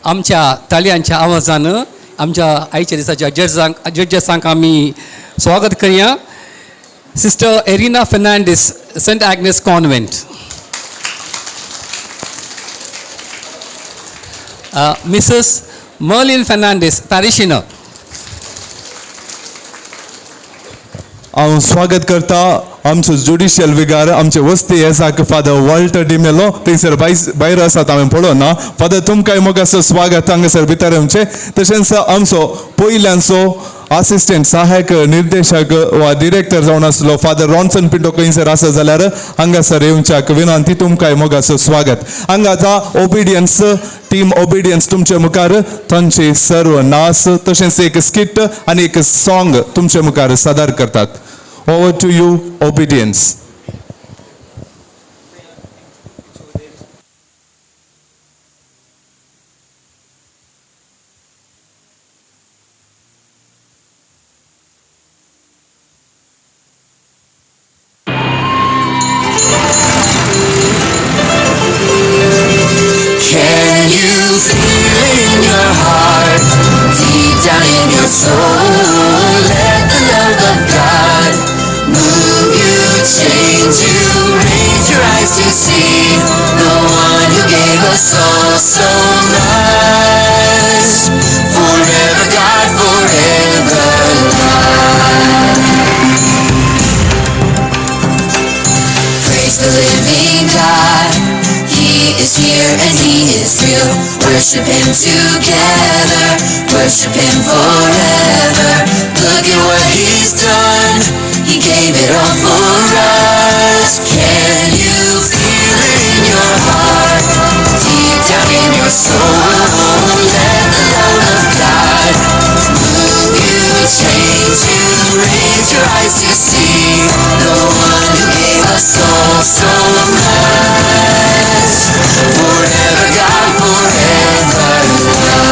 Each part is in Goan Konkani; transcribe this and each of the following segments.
आमच्या ताळयांच्या आवाजान आमच्या आयच्या दिसाच्या जजांक जजेसांक आमी स्वागत करया. Sister Erina Fernandes, Saint Agnes Convent. Mrs Merlin Fernandes, parishioner. हांव स्वागत करता आमचो ज्युडिशियल विगार आमचे वस्ती येसाक फादर वॉल्टर डिमेलो. थंयसर भायर आसात, हांवें पळोवना. फादर, तुमकांय मोगाचो स्वागत हांगासर भितर येवचें. तशेंच आमचो पयल्यांचो असिस्टंट सहायक निर्देशक वा डिरेक्टर जावन आसलो फादर रॉन्सन पिंटो खंयसर आसा जाल्यार हांगासर येवच्याक विनंती. तुमकांय मोगाचो स्वागत. हांगा आतां ओबिडियन्स टीम ओबिडियन्स तुमचे मुखार तांचे सर्व नाच तशेंच एक स्किट आनी एक सॉंग तुमचे मुखार सादर करतात. Over to you, Obedience. Can you feel it in your heart, deep down in your soul? Let the love of God move you, change you, raise your eyes to see the one who gave us all so much. Forever God, forever love. Praise the living God. He is here and He is real. Worship Him together. Worship Him forever. Look at what He's done. He gave it all for us. Can you feel it in your heart? Deep down in your soul. Let the love of God move you, change you, raise your eyes to see the one who gave us all so much. Forever God, forever love.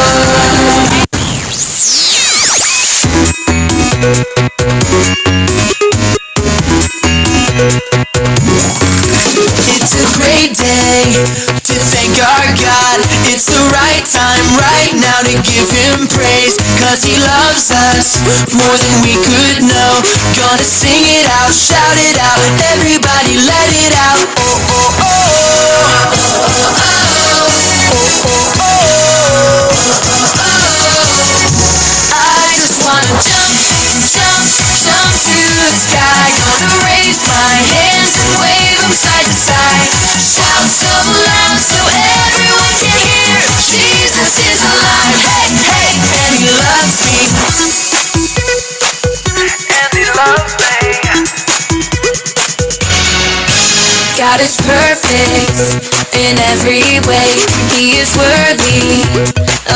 It's a great day to thank our God. It's the right time right now to give Him praise. 'Cause He loves us more than we could know. Gonna sing it out, shout it out, everybody let it out. Oh, oh, oh. Oh, oh, oh. I just wanna jump, jump, jump to the sky. Gonna raise my hands and wave them side to side. Shout so loud so everyone can hear. Jesus is alive, hey, hey, and He loves me. And He loves me. God is perfect in every way. He is worthy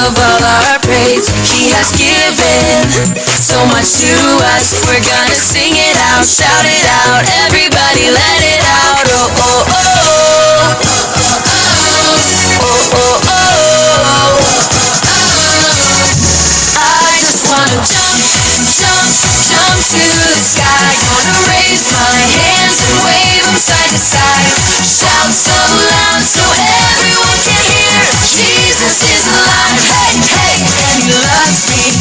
of all our praise. He has given so much to us. We're gonna sing it out, shout it out, everybody let it out. Oh, oh, oh. Oh, oh, oh. I just wanna jump, jump, jump to the sky. Gonna raise my hands and wave them side to side. Shout so loud so everyone can hear. Jesus is alive, hey, hey, and He loves me.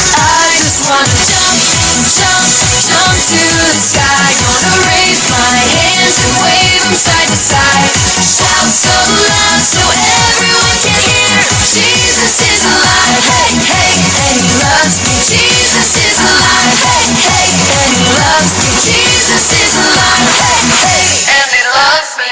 I just wanna jump, jump, jump to the sky. Gonna raise my hands and wave them side to side. Shout so loud so everyone can hear. Jesus is alive, hey, hey, and He loves me. Jesus is alive, hey, hey, and He loves me. Jesus is alive, hey, hey, and He loves me.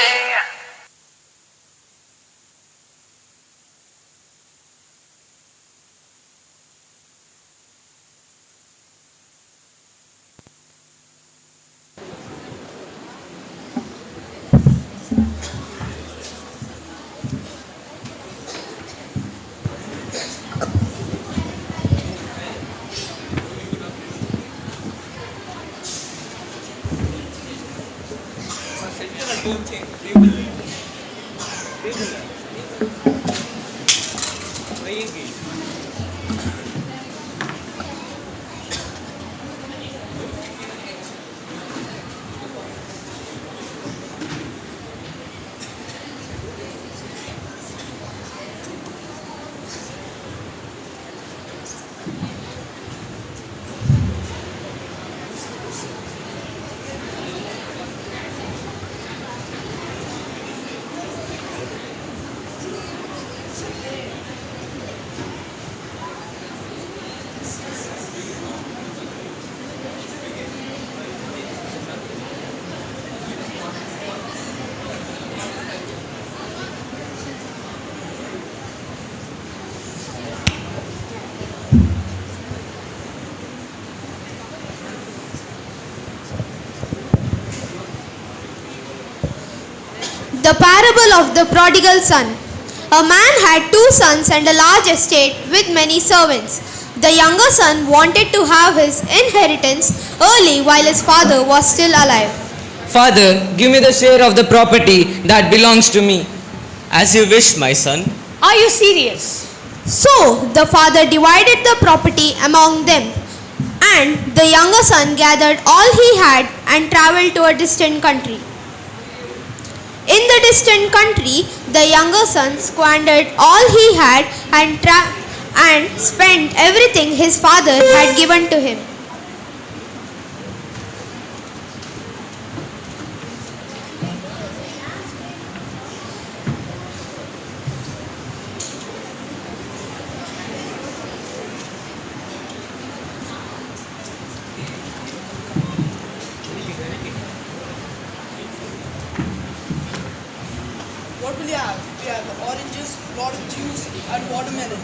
parable of the prodigal son. A man had two sons and a large estate with many servants. The younger son wanted to have his inheritance early while his father was still alive. Father, give me the share of the property that belongs to me. As you wish, my son. Are you serious? So the father divided the property among them, and the younger son gathered all he had and traveled to a distant country. In the distant country, the younger son squandered all he had and spent everything his father had given to him. What will you have? We have oranges, lot of juice, and watermelons.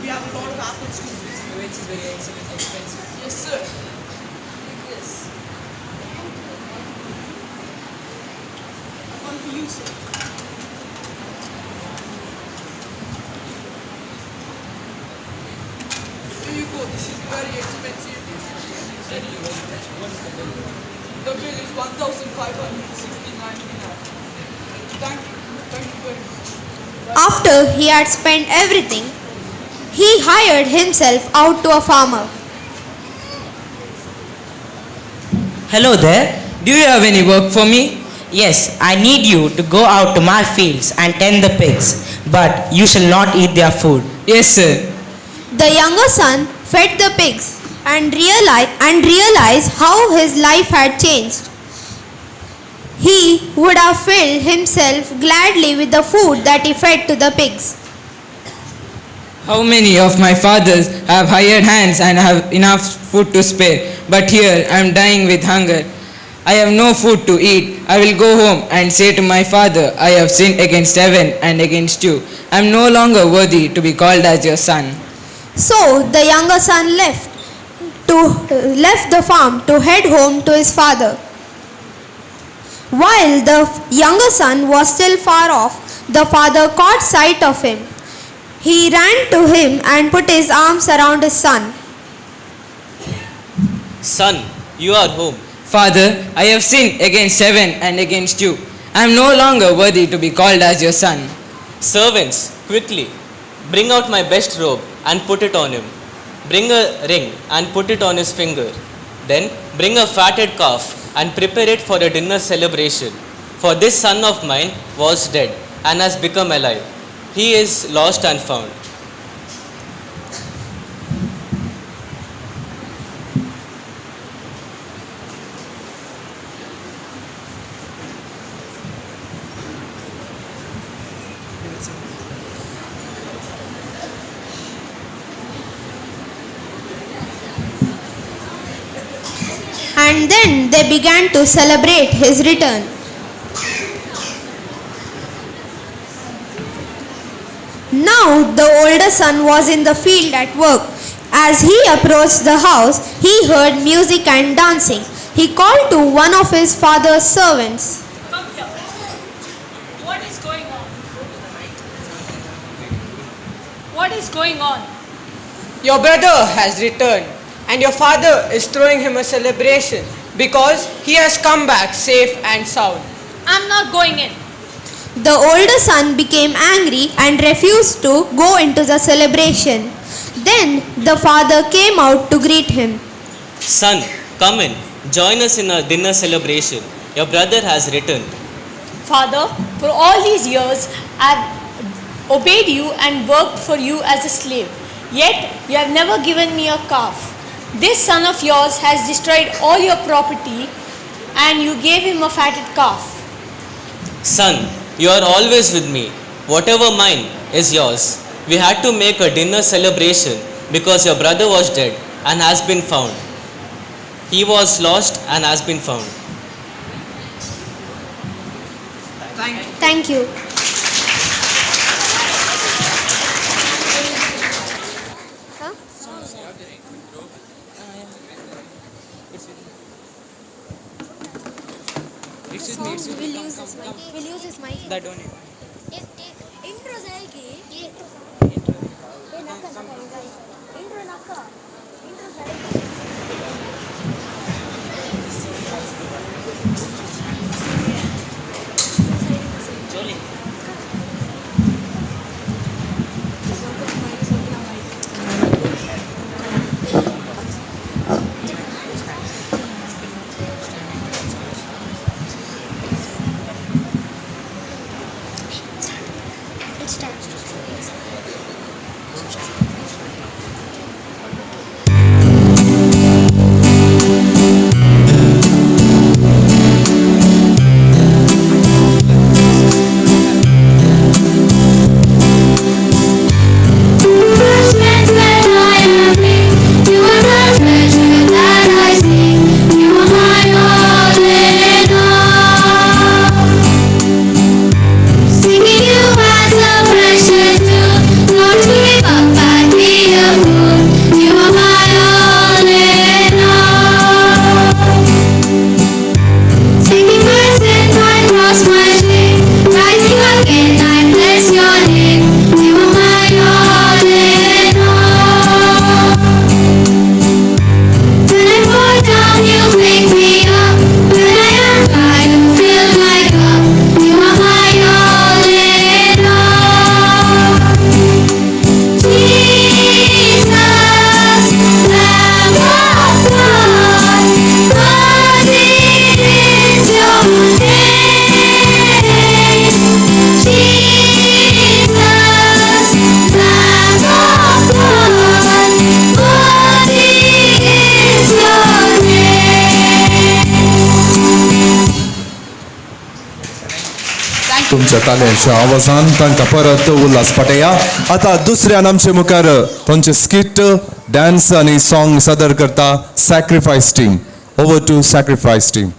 We have a lot of apples too. Which is very expensive. Yes, sir. Take this. One for you, sir. Here you go. This is very expensive. The bill is 1,569 dinar. Thank you. Thank you very much. After he had spent everything, he hired himself out to a farmer. Hello there. Do you have any work for me? Yes, I need you to go out to my fields and tend the pigs, but you shall not eat their food. Yes, sir. The younger son fed the pigs and realized how his life had changed. He would have filled himself gladly with the food that he fed to the pigs. How many of my fathers have hired hands and have enough food to spare? But here I am dying with hunger. I have no food to eat. I will go home and say to my father, I have sinned against heaven and against you. I am no longer worthy to be called as your son. So the younger son left the farm to head home to his father. While the younger son was still far off, the father caught sight of him. He ran to him and put his arms around his son. Son, you are home. Father, I have sinned against heaven and against you. I am no longer worthy to be called as your son. Servants, quickly, bring out my best robe and put it on him. Bring a ring and put it on his finger. Then bring a fatted calf and prepare it for a dinner celebration. For this son of mine was dead and has become alive. He is lost and found. And then they began to celebrate his return. Now the older son was in the field at work. As he approached the house, he heard music and dancing. He called to one of his father's servants. Come here. What is going on? What is going on? Your brother has returned, and your father is throwing him a celebration because he has come back safe and sound. I'm not going in. The older son became angry and refused to go into the celebration. Then the father came out to greet him. Son, come in. Join us in our dinner celebration. Your brother has returned. Father, for all these years I have obeyed you and worked for you as a slave. Yet you have never given me a calf. This son of yours has destroyed all your property, and you gave him a fatted calf. Son, you are always with me. Whatever mine is yours. We had to make a dinner celebration because your brother was dead and has been found. He was lost and has been found. Thank you. Huh? Excuse me, We'll use this mic. We'll use this mic. That one. Singing you as a precious jewel, Lord, to give up, I'd be a fool. You are my all in all. Taking my sin, I cross my shame. Rising again, I bless your name. You are my all in all. When I fall down, you pick me up. When I am dry, you fill my cup. You are my all in all. Jesus, Lamb of God, worthy is your name. Jesus, Lamb of God, worthy is your name. तुमच्या ताल्यांच्या आवाजान तांकां परत उल्हास पाटया. आतां दुसऱ्यान आमचे मुखार तांचे स्किट, डान्स आनी सॉंग सादर करता sacrifice team. Over to sacrifice team.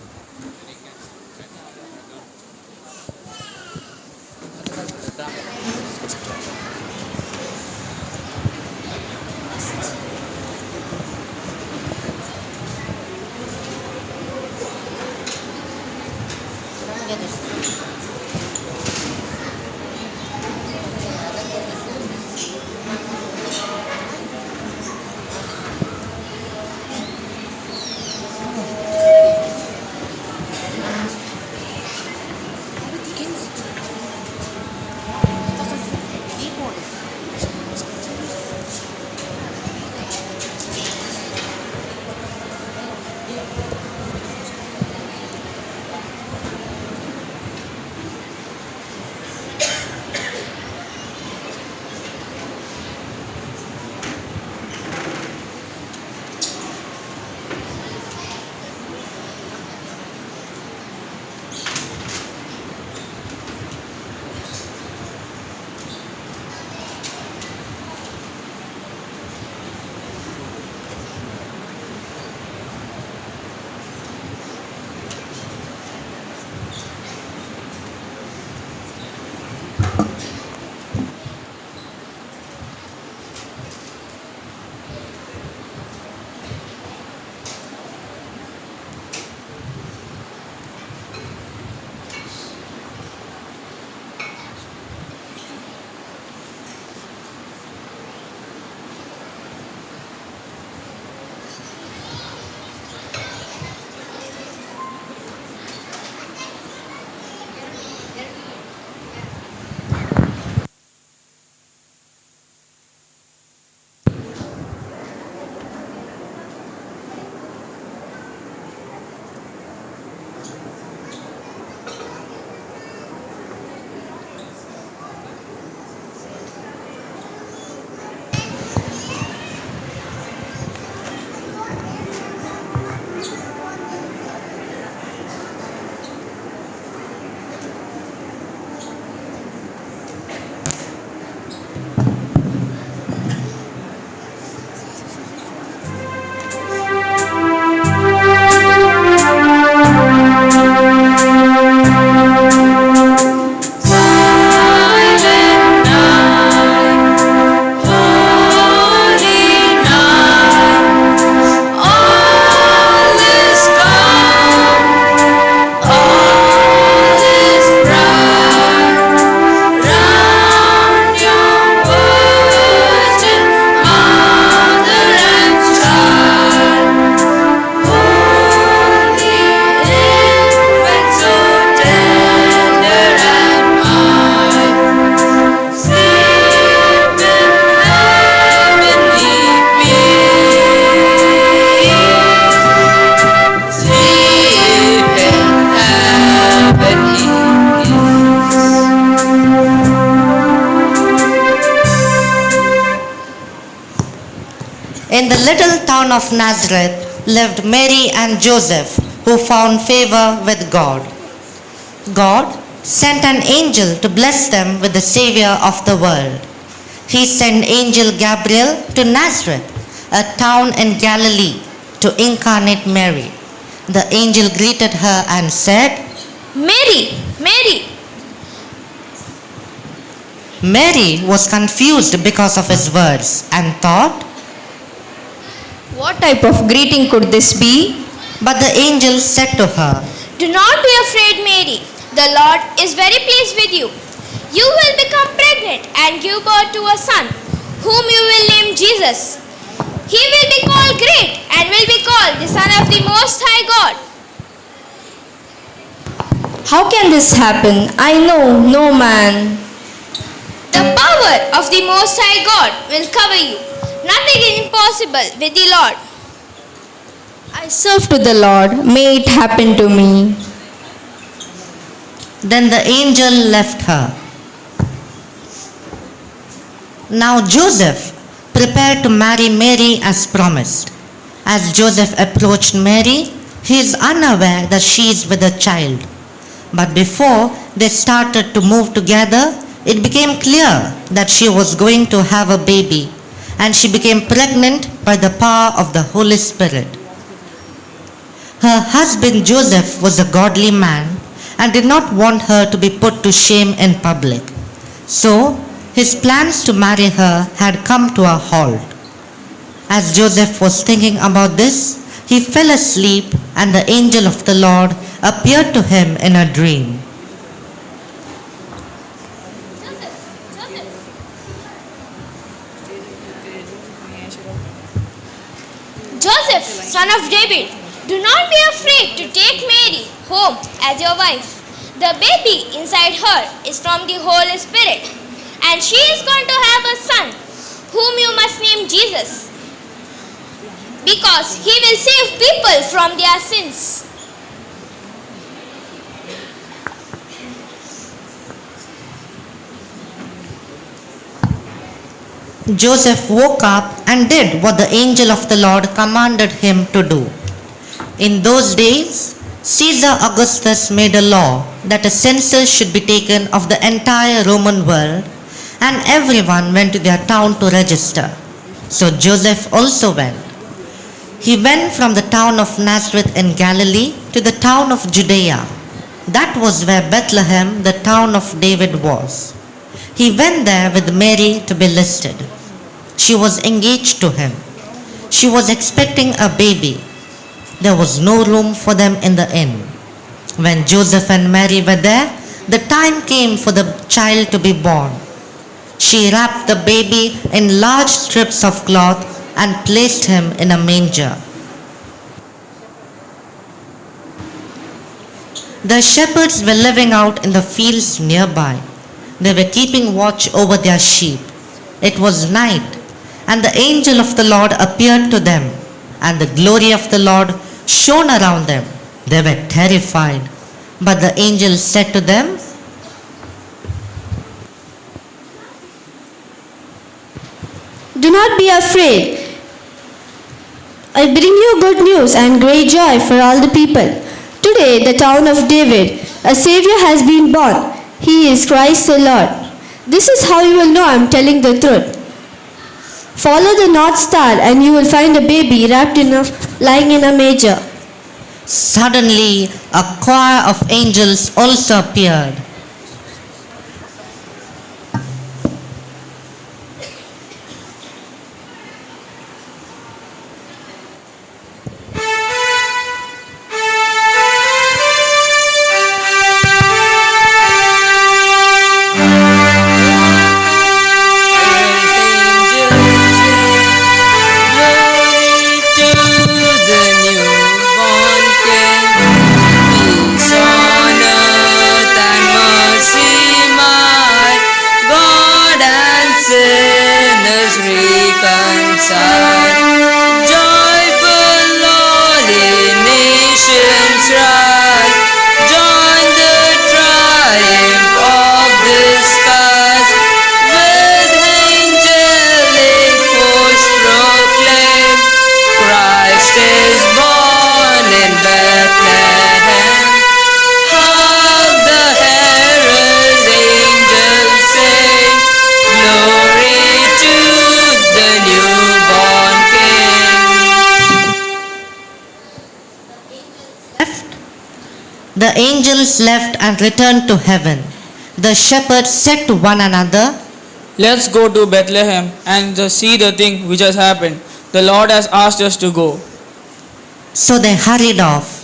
In the little town of Nazareth lived Mary and Joseph, who found favor with God. God sent an angel to bless them with the Savior of the world. He sent angel Gabriel to Nazareth, a town in Galilee, to incarnate Mary. The angel greeted her and said, Mary, Mary. Mary was confused because of his words and thought, What type of greeting could this be? But the angel said to her, Do not be afraid, Mary. The Lord is very pleased with you. You will become pregnant and give birth to a son, whom you will name Jesus. He will be called great and will be called the Son of the Most High God. How can this happen? I know no man. The power of the Most High God will cover you. Nothing is impossible with the Lord. I serve to the Lord. May it happen to me. Then the angel left her. Now Joseph prepared to marry Mary as promised. As Joseph approached Mary, he is unaware that she is with a child. But before they started to move together, it became clear that she was going to have a baby, and she became pregnant by the power of the Holy Spirit. Her husband Joseph was a godly man and did not want her to be put to shame in public. So his plans to marry her had come to a halt. As Joseph was thinking about this, he fell asleep, and the angel of the Lord appeared to him in a dream. Joseph, son of David, do not be afraid to take Mary home as your wife. The baby inside her is from the Holy Spirit, and she is going to have a son, whom you must name Jesus, because he will save people from their sins. Joseph woke up and did what the angel of the Lord commanded him to do. In those days, Caesar Augustus made a law that a census should be taken of the entire Roman world, and everyone went to their town to register. So Joseph also went. He went from the town of Nazareth in Galilee to the town of Judea. That was where Bethlehem, the town of David, was. He went there with Mary to be listed. She was engaged to him. She was expecting a baby. There was no room for them in the inn. When Joseph and Mary were there, the time came for the child to be born. She wrapped the baby in large strips of cloth and placed him in a manger. The shepherds were living out in the fields nearby. They were keeping watch over their sheep. It was night, and the angel of the Lord appeared to them, and the glory of the Lord shone around them. They were terrified. But the angel said to them, Do not be afraid. I bring you good news and great joy for all the people. Today, the town of David, a Savior has been born. He is Christ the Lord. This is how you will know I am telling the truth. Follow the North Star and you will find a baby wrapped in a, lying in a manger. Suddenly, a choir of angels also appeared. Glory to the newborn King, peace on earth and The angels left and returned to heaven. The shepherds said to one another, Let's go to Bethlehem and see the thing which has happened. The Lord has asked us to go. So they hurried off.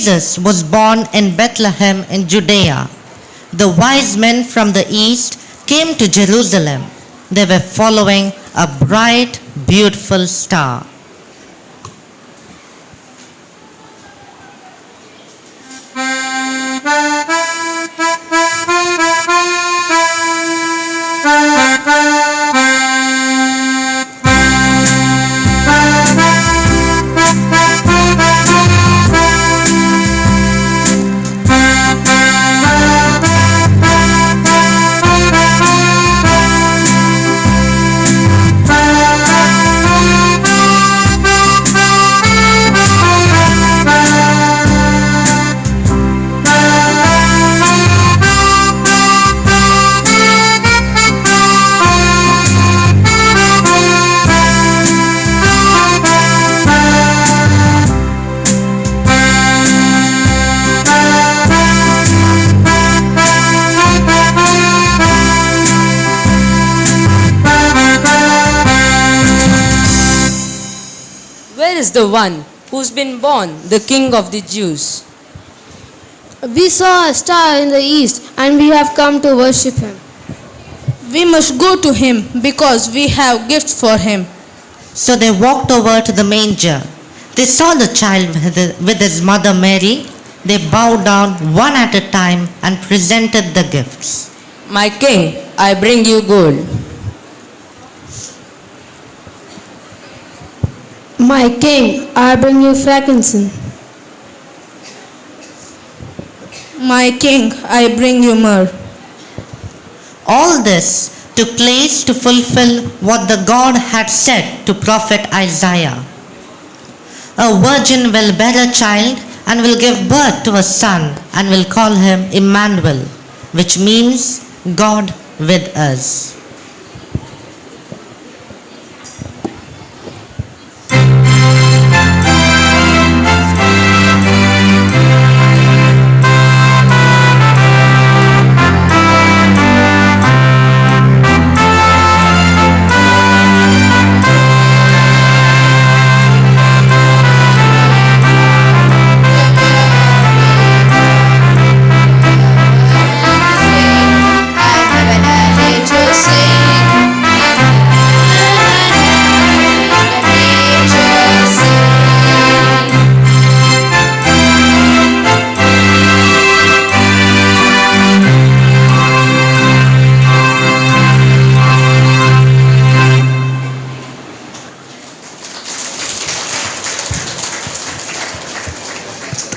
Jesus was born in Bethlehem in Judea. The wise men from the east came to Jerusalem. They were following a bright, beautiful star. Where is the one who's been born the King of the Jews? We saw a star in the east and we have come to worship him. We must go to him because we have gifts for him. So they walked over to the manger. They saw the child with his mother Mary. They bowed down one at a time and presented the gifts. My king, I bring you gold. My king, I bring you frankincense. My king, I bring you myrrh. All this took place to fulfill what the God had said to prophet Isaiah. A virgin will bear a child and will give birth to a son and will call him Emmanuel, which means God with us.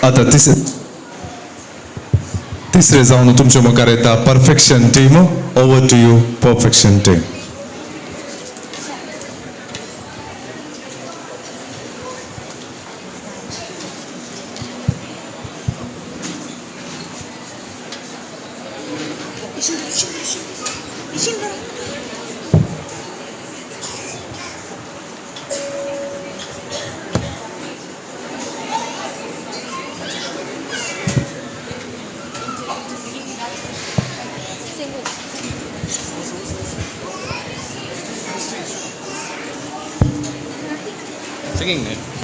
आतां तिसरे जावन तुमच्या मुखार येता perfection team. Over to you perfection team. Singing न्ही.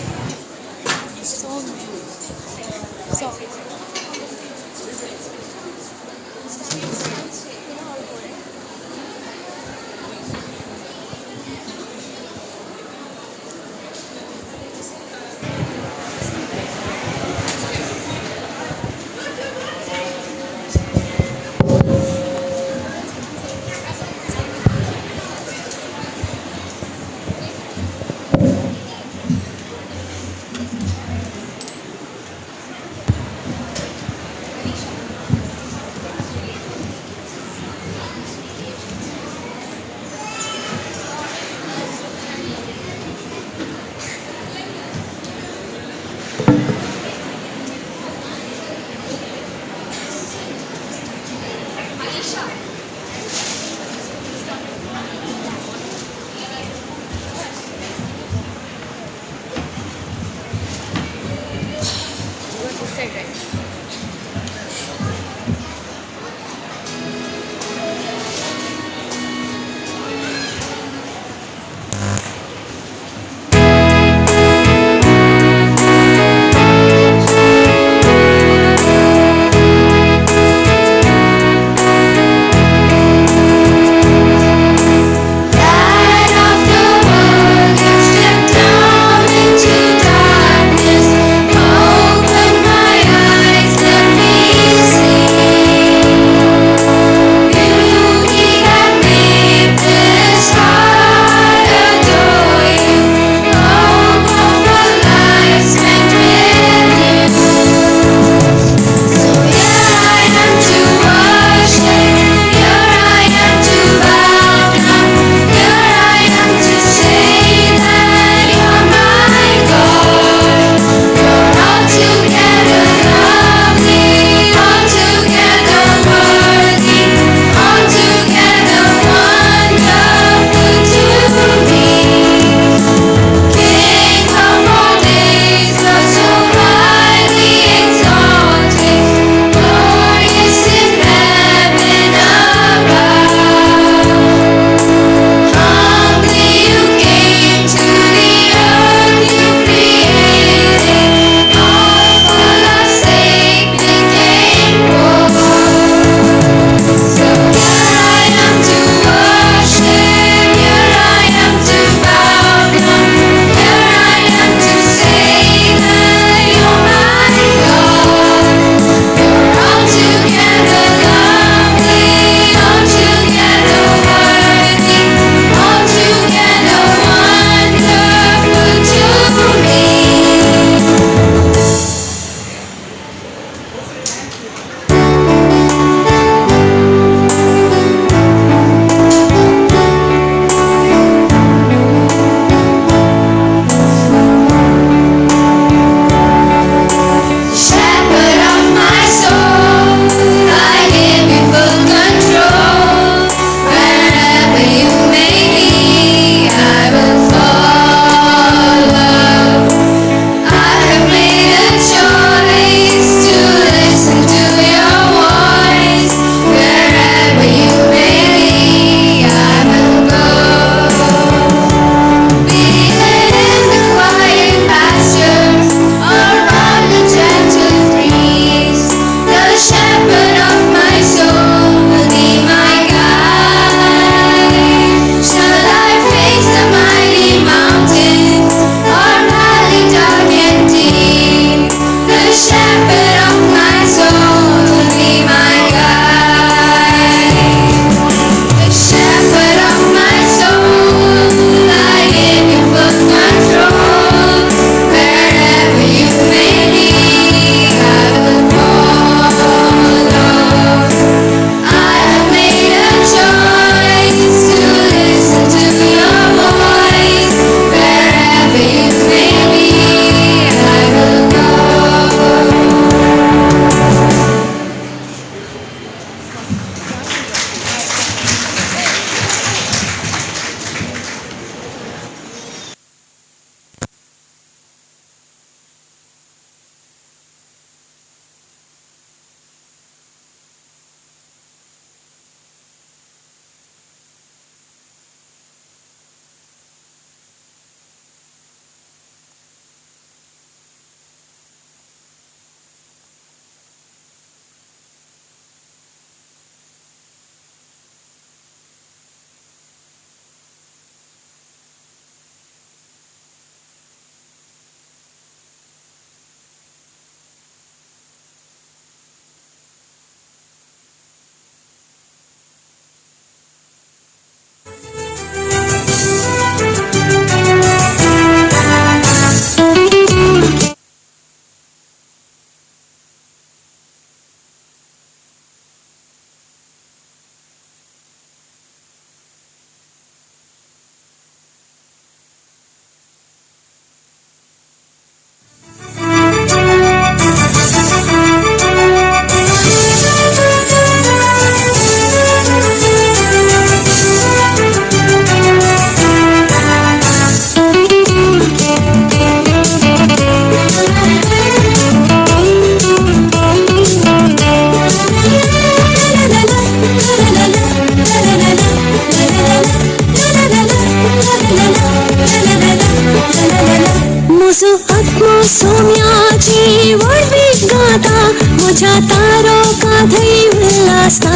सोम्याची व्हडवीक गाता म्हज्या तारो काथय उल्लासता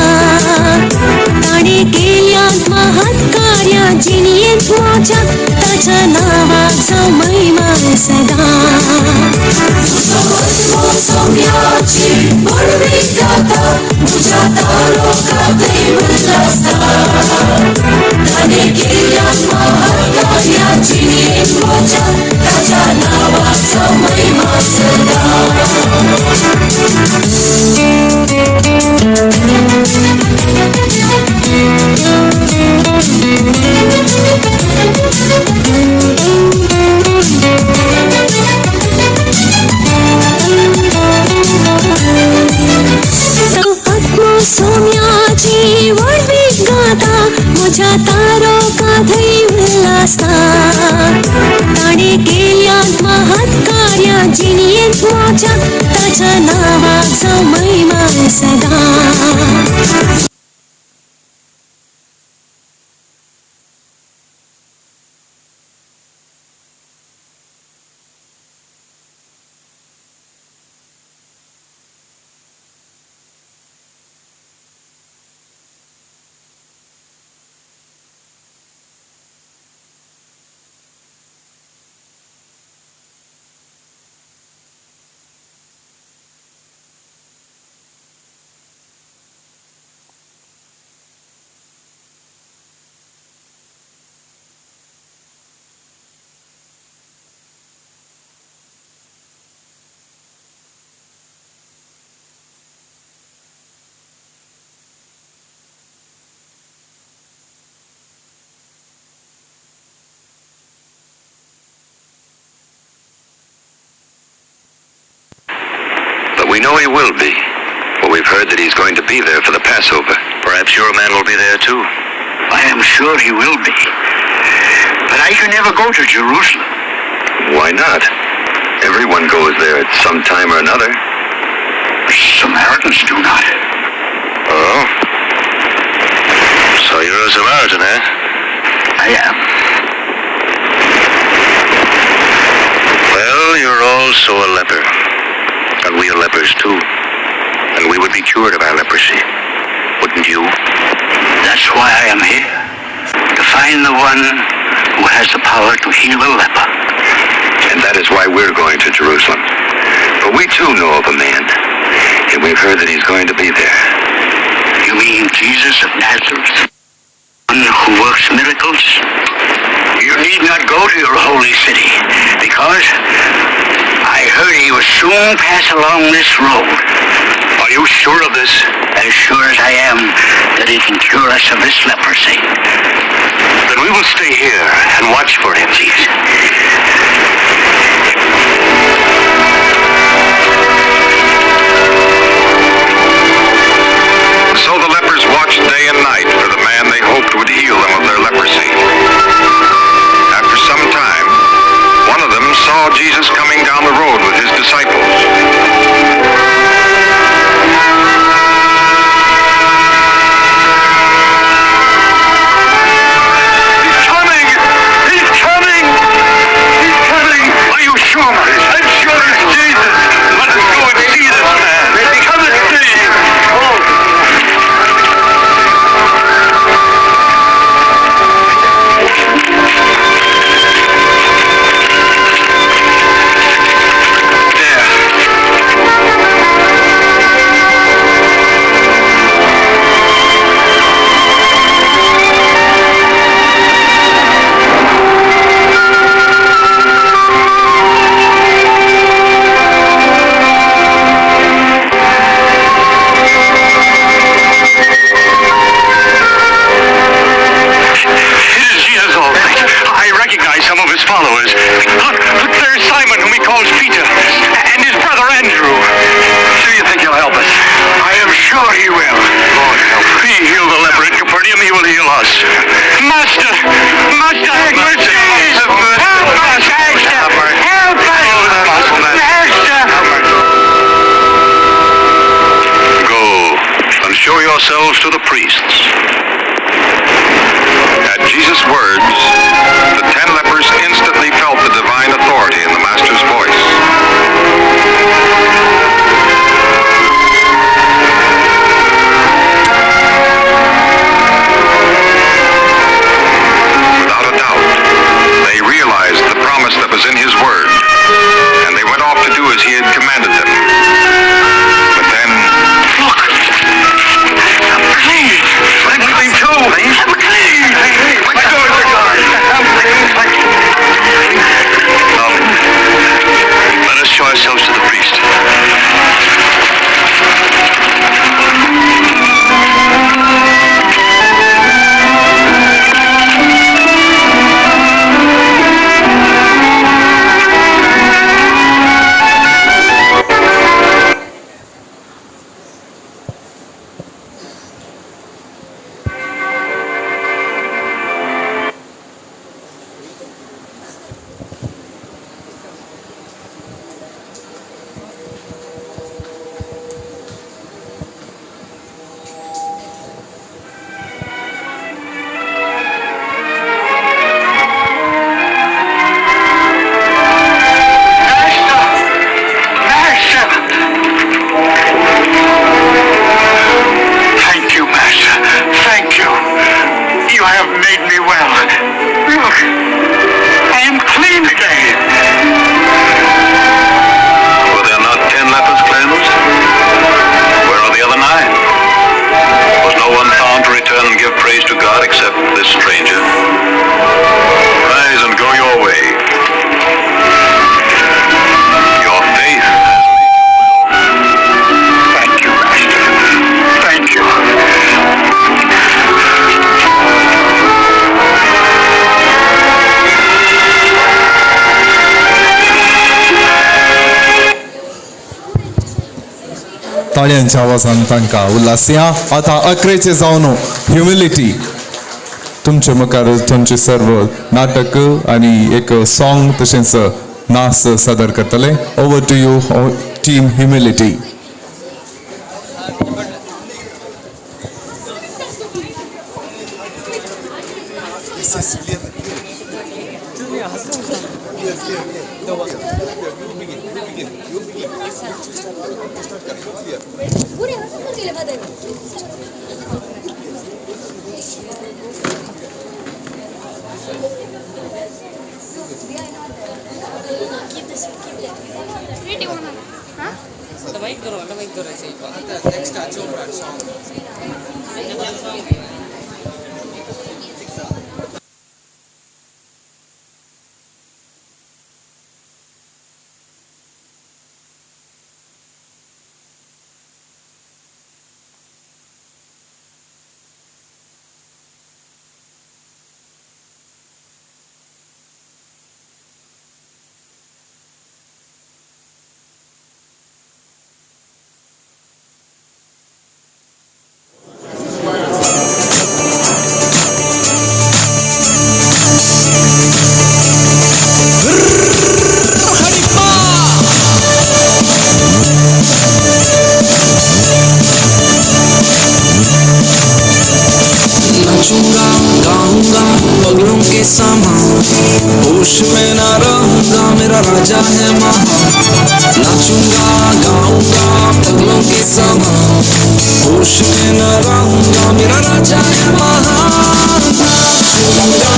ताणें केल्यात महत् कार्यां जिणयेंत म्हज्या ताच्या नांवाक जावं महिमा सदां. सोम्याची व्हडवीक गाता म्हज्या तारो काथय उल्लासता ताणें केल्यात महत् कार्यां जिणयेंत म्हज्या ताच्या नांवाक जावं महिमा सदां. आत्मो सोम्याची व्हडवीक गाता म्हज्या तारो काथय उल्लासता ताणें केल्यात महत् कार्यां जिणयेंत म्हज्या ताच्या नांवाक जावं महिमा सदां. We know he will be, for we've heard that he's going to be there for the Passover. Perhaps your man will be there too. I am sure he will be. But I can never go to Jerusalem. Why not? Everyone goes there at some time or another. Samaritans do not. Oh? So you're a Samaritan, eh? I am. Well, you're also a leper. And we are lepers too. And we would be cured of our leprosy. Wouldn't you? That's why I am here. To find the one who has the power to heal a leper. And that is why we're going to Jerusalem. But we too know of a man. And we've heard that he's going to be there. You mean Jesus of Nazareth? One who works miracles? You need not go to your holy city, because I heard he will soon pass along this road. Are you sure of this? As sure as I am that he can cure us of this leprosy. Then we will stay here and watch for him. Please. So the lepers watched day and night for the man they hoped would heal them of their leprosy. After some time, one of them saw Jesus coming down the road with his disciples. He's coming! He's coming! He's coming! Are you sure? I'm sure it's Jesus! Let us go and see this man! Come and see! Oh. Followers. Look, look, there's Simon, whom he calls Peter, and his brother Andrew. Do you think he'll help us? I am sure he will. Lord help us. He healed the leper at Capernaum, he will heal us. Master! Master, have mercy! Help us, Master! Help us! Master! Go and show yourselves to the priests. At Jesus' words, the 10 lepers instantly felt the divine authority in the Master's voice. he had commanded them. But then, look! I'm clean! I'm clean too! I'm clean! My doors are gone! I'm clean! Come, let us show ourselves to the priest. Master! Thank you, Master. Thank you. You have made me well. Look, I am clean again. Were there not 10 lepers cleansed? Where are the other 9? Was no one found to return and give praise to God except this stranger? Rise and go your way. Your faith has made you well. Thank you, Master. Thank you. ताळयांच्या आवाजान तांकां उल्हासया. आतां अकरेचे जावन ह्युमिलिटी तुमचे मुखार तुमचे सर्व नाटक आनी एक सॉंग तशेंच नाच सादर करतले. Over to you team humility. नाचूंगा गाऊंगा पगलों के समा, होश में ना रहूंगा मेरा राजा है महा। नाचूंगा गाऊंगा पगलों के समा, होश में ना रहूंगा मेरा राजा है महा। नाचूंगा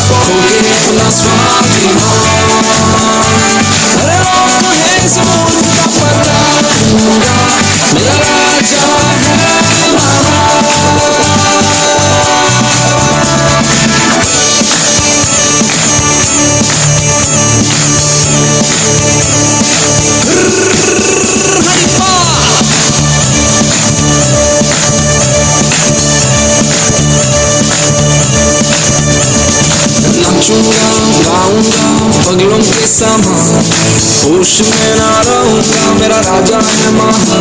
होके अपना स्वाभिमान, अरे रोक है इस मुल्क का पता दूंगा, मेरा राजा है महा। नाचूंगा गाऊंगा पगलों के समा, होश में ना रहूंगा मेरा राजा है महा।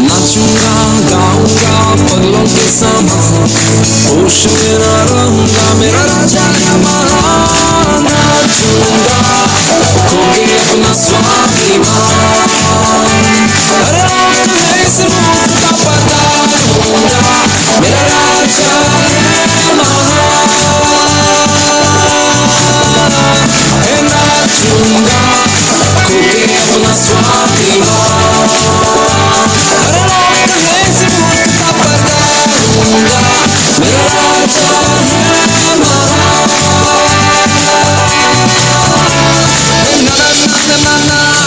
नाचूंगा गाऊंगा पगलों के समा, होश में ना रहूंगा मेरा राजा है महा। नाचूंगा खोके अपना स्वाभिमान, अरे रोक है इस मुल्क का पता दूंगा, मेरा राजा है महा। नाचूंगा खोके अपना स्वाभिमान, अरे रोक है इस मुल्क का पता दूंगा, मेरा राजा है महा। ना ना ना ना ना।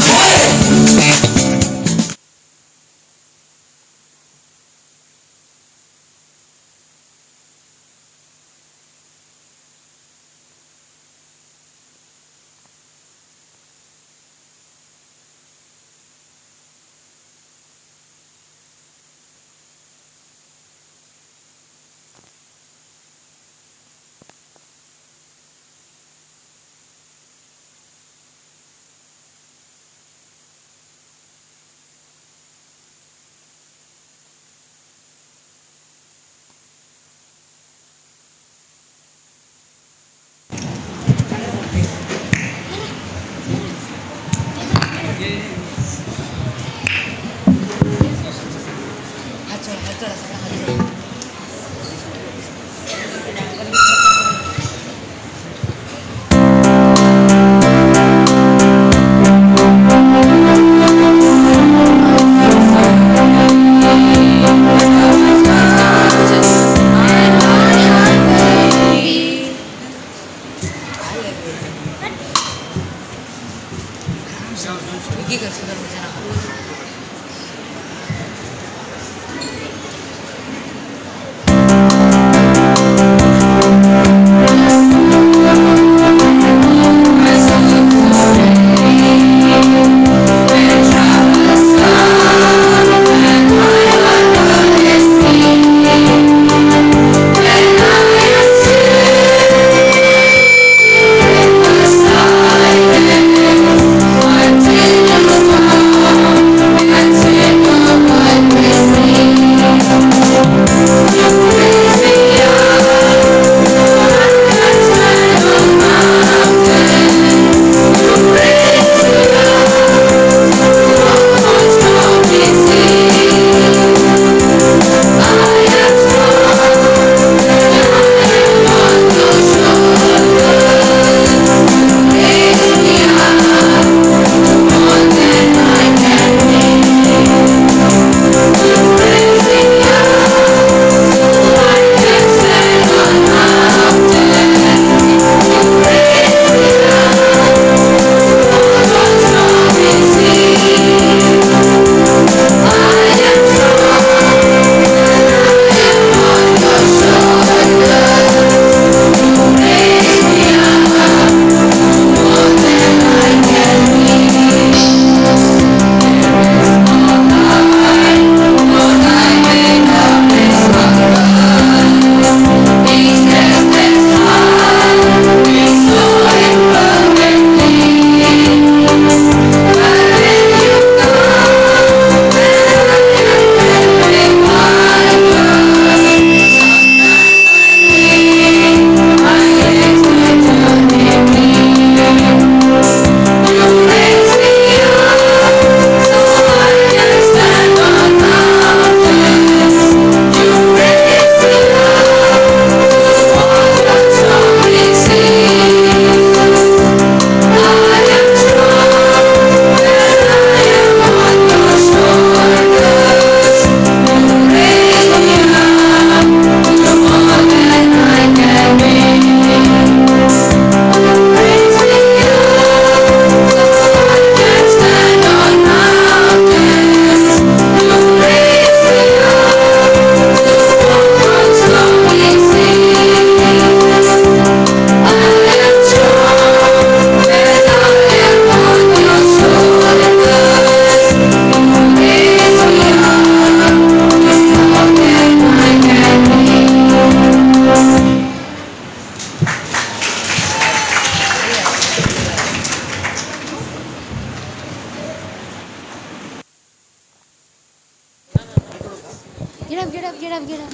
Get up, get up, get up, get up.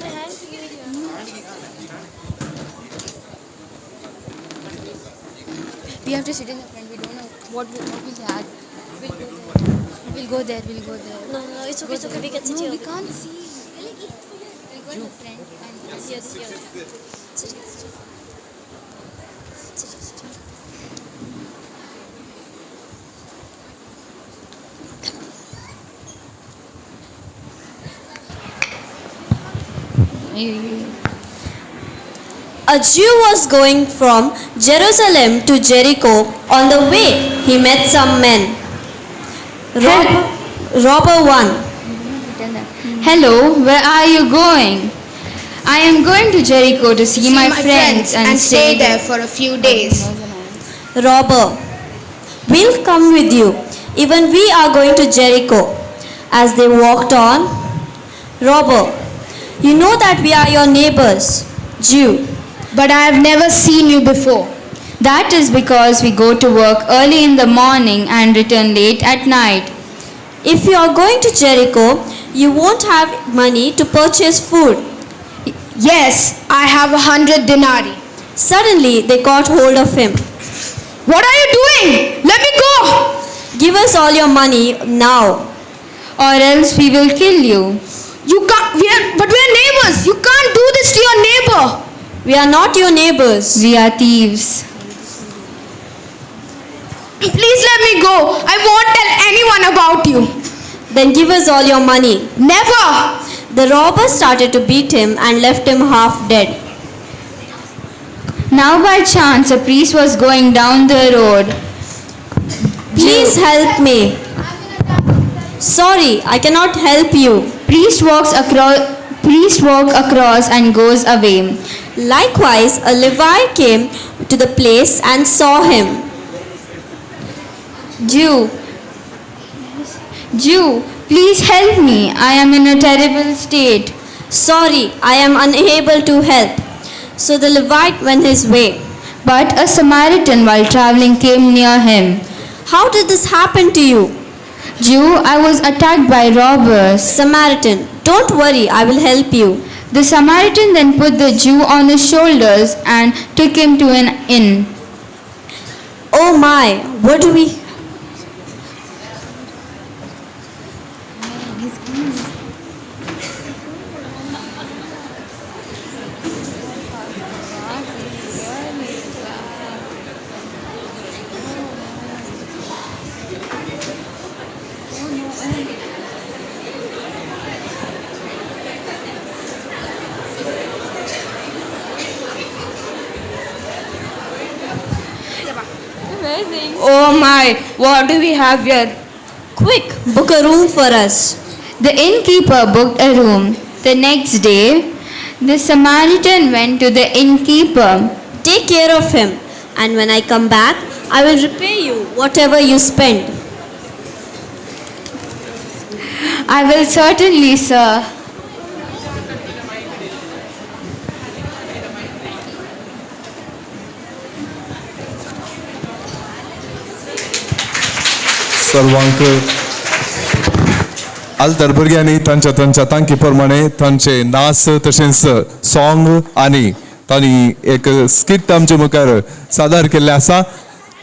We have to sit in the front. We don't know what will happen. We'll go there. We'll go there. No, no, it's okay. It's okay. We can sit here. No, we can't see. We'll go in the front and here, here. Sit here, sit here. Sit here, sit here. A Jew was going from Jerusalem to Jericho. On the way, he met some men. Robber 1. Hello, where are you going? I am going to Jericho to see my friends and stay there for a few days. Robber, we'll come with you. Even we are going to Jericho. As they walked on, robber, you know that we are your neighbors, Jew. But I have never seen you before. That is because we go to work early in the morning and return late at night. If you are going to Jericho, you won't have money to purchase food. Yes, I have 100 denarii. Suddenly, they caught hold of him. What are you doing? Let me go! Give us all your money now, or else we will kill you. You can't, but we are neighbors. You can't do this to your neighbor. We are not your neighbors. We are thieves. Please let me go. I won't tell anyone about you. Then give us all your money. Never! The robbers started to beat him and left him half dead. Now by chance a priest was going down the road. Please help me. Sorry, I cannot help you. Priest walks across and goes away. Likewise, a Levite came to the place and saw him. Jew, please help me. I am in a terrible state. Sorry, I am unable to help. So the Levite went his way. But a Samaritan while traveling came near him. How did this happen to you? Jew, I was attacked by robbers. Samaritan, don't worry, I will help you. The Samaritan then put the Jew on his shoulders and took him to an inn. Oh my, what do we... Oh my, what do we have here? Quick, book a room for us. The innkeeper booked a room. The next day, the Samaritan went to the innkeeper. Take care of him, and when I come back, I will repay you whatever you spend. I will certainly, sir. सर्वांक आल्तर भुरग्यांनी तांच्या तांच्या तांकी प्रमाणे तांचे नाच तशेंच सॉंग आनी तांणी एक स्किट आमचे मुखार सादर केल्लें आसा.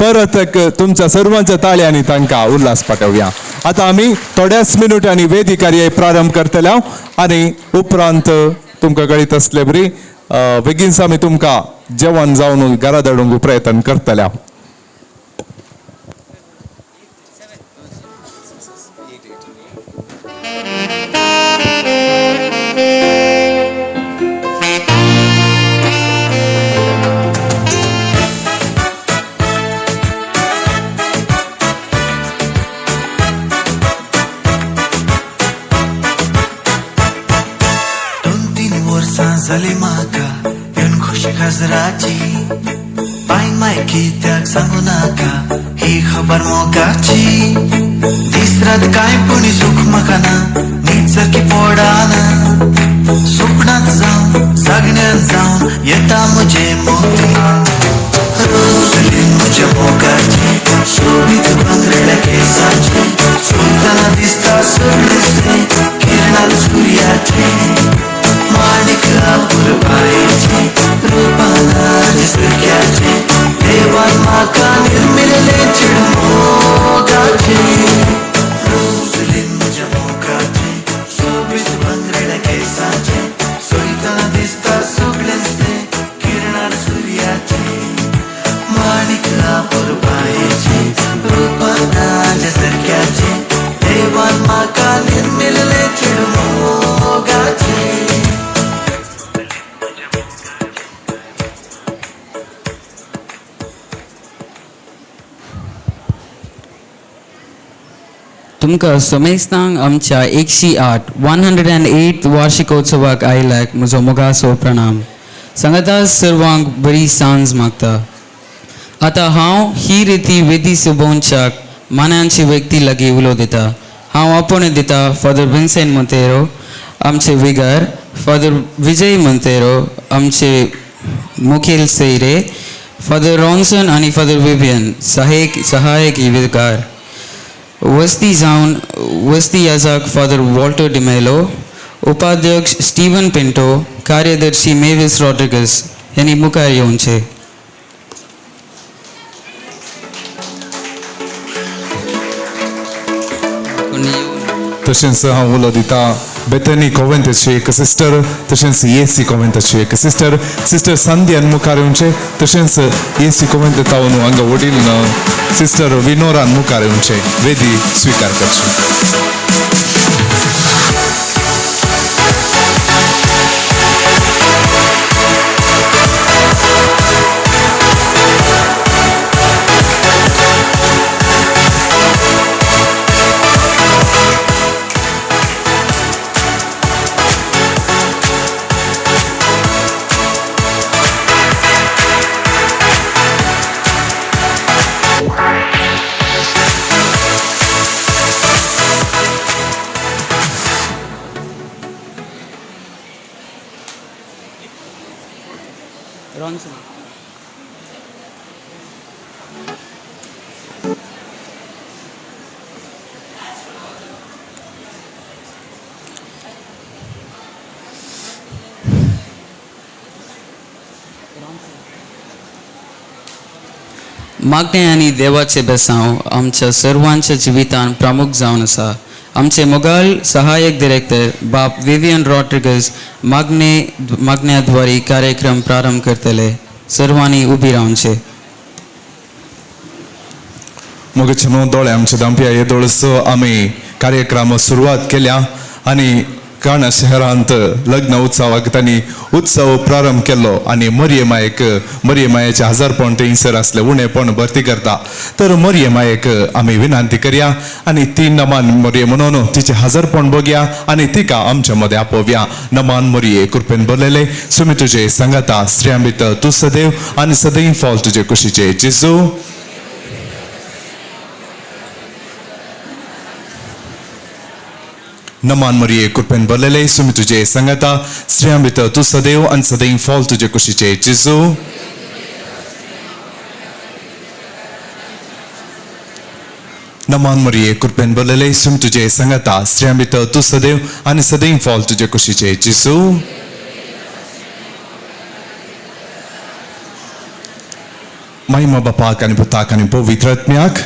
परत एक तुमच्या सर्वांच्या ताळ्यांनी तांकां उल्हास पाठोवया. आतां आमी थोड्याच मिनुटांनी वेदी कार्य प्रारंभ करतले आनी उपरांत तुमकां कळीत आसले बरी बेगीनच आमी तुमकां जेवण जावन घरा धाडूंक प्रयत्न करतले. जाली म्हाका येवन खुशी खाजराची पाय माय कित्याक सांगू नाका ही खबर मोगाची दीस रात कांय पूण सुख म्हाका ना न्हीद सारकी पडना सुपणांत जावन जागण्यांत जावन येता म्हजे मोती रोजलीन म्हज्या मोगाची सोबीत भांगरड्या केसाची चलतना दिसता सगळें किरणां सुर्याची माणिकला पुरबायेची रुपानाज सुरक्याचे देवान म्हाका निर्मिल्ले चिडमोगाचे रोजलीन म्हज्या मोगाचे सोबीत भांगरड्या केसाचे चोयतना दिसता सगळेंच तें किरणां सुर्याचे माणिकला पुरबायेची रुपानाज सुरक्याचे देवान म्हाका निर्मिल्ले चिडमोगाचे. तुमकां समेस्तांक आमच्या 108 108 वार्षिकोत्सवाक आयल्याक म्हजो मोगासो प्रणाम. सांगाता सर्वांक बरी सांज मागता. आतां हांव ही रिती वेदी सोबोवच्याक मानांची व्यक्ती लागीं उलो दिता. हांव आपोवणें दिता फादर विन्सेंट मोंतेरो आमचे विगार, फादर विजय मोंतेरो आमचे मुखेल सैरे, फादर रॉन्सन आनी फादर विवियन सहायक विगार, वस्ती जावन वस्ती याजक फादर वॉल्टर डिमेलो, उपाध्यक्ष स्टीवन पिंटो, कार्यदर्शी मेविस रॉड्रिगस यांनी मुखार येवचे. तशेंच हांव उलो दिता बेथनी कोवेंताची एक सिस्टर, तशेंच एसी कोवेंताची एक सिस्टर, सिस्टर संध्यान मुखार येवचे, तशेंच एसी कोवेंत तावन हांगा वडील सिस्टर विनोरान मुखार येवचे, वेदी स्विकार करचे. मागणें आनी देवाचें बेसांव आमच्या सर्वांच्या जिवितान प्रमुख जावन आसा. आमचे मोगाल सहायक डिरेक्टर बाप विवियन रॉड्रिगस मागण्या द्वारे कार्यक्रम प्रारंभ करतले. सर्वांनी उबी रावचे. मोगाचे न्हू दोळे आमचे दांपया येदोळसो आमी कार्यक्रम सुरवात केल्या आनी काणा शहरांत लग्न उत्सवाक तांणी उत्सव प्रारंभ केलो आनी मरिये मायेक, मरिये मायेचे हजारपण थंयसर आसले उणेपण भरती करता. तर मरिये मायेक आमी विनंती करया आनी ती नमान मरिये म्हणून तिचे हजारपण बघया आनी तिका आमच्या मदें आपोवया. नमान मरिये, कृपेन भरलेले, सुमी तुजे सांगाता, स्त्रियां भितर तूं सदैव आनी सदैव फॉल तुजे कुशीचे जेजू. नमान मरिये, कृपेन भरलेले, सुमी तुजे सांगाता, स्त्रियां भितर तूं सदैव आनी सदैव फॉल तुजे कुशीचे जेजू. नमान मरिये, कृपेन भरलेले, सुमी तुजे सांगाता, स्त्रियां भितर तूं सदैव आनी सदैव फॉल तुजे कुशीचे जेजू. महिमा बापाक आनी पुताक आनी पवित्र आत्म्याक.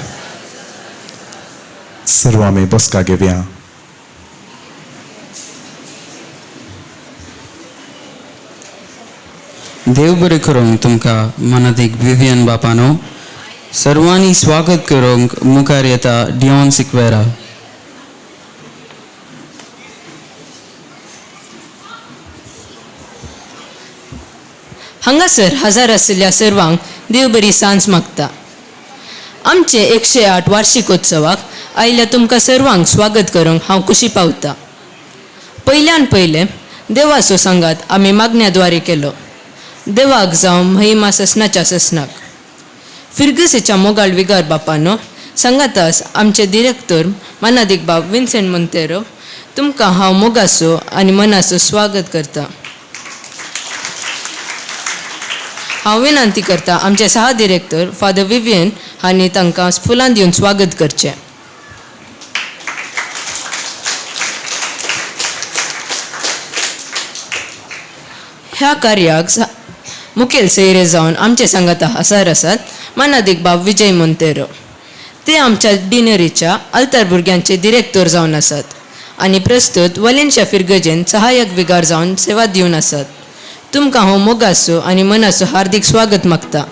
सर्व आमी बसका घेवया. देव बरें करूंक तुमकां मनादीक विवियन बापानो. सर्वांनी स्वागत करूंक मुखार येता डिओन सिक्वेरा. हांगासर हजार आशिल्ल्या सर्वांक देव बरी सांज मागता. आमचे 108 वार्षिकोत्सवाक आयिल्ल्या तुमकां सर्वांक स्वागत करूंक हांव खुशी पावता. पयल्यान पयलें देवाचो सांगात आमी मागण्या द्वारे केलो. देवाक जावं महिमा ससनाच्या ससनाक. फिर्गसीच्या मोगाळ विगार बापानो, सांगातास आमचे डिरेक्टर मानादीक बाब विन्सेंट मोंतेरो, तुमकां हांव मोगाचो आनी मनाचो स्वागत करता. हांव विनंती करता आमचे सहा डिरेक्टर फादर विवियन हांणी तांकां फुलां दिवन स्वागत करचें. ह्या कार्याक मुखेल सोयरे जावन आमचे सांगाता हसार आसात मानादीक बाब विजय मोंतेरो. ते आमच्या डिनरीच्या आल्तार भुरग्यांचे डिरेक्टर जावन आसात आनी प्रस्तुत वलेन्शा फिर्गजेन सहायक विगार जावन सेवा दिवन आसात. तुमकां हांव मोगाचो आनी मनाचो हार्दीक स्वागत मागता.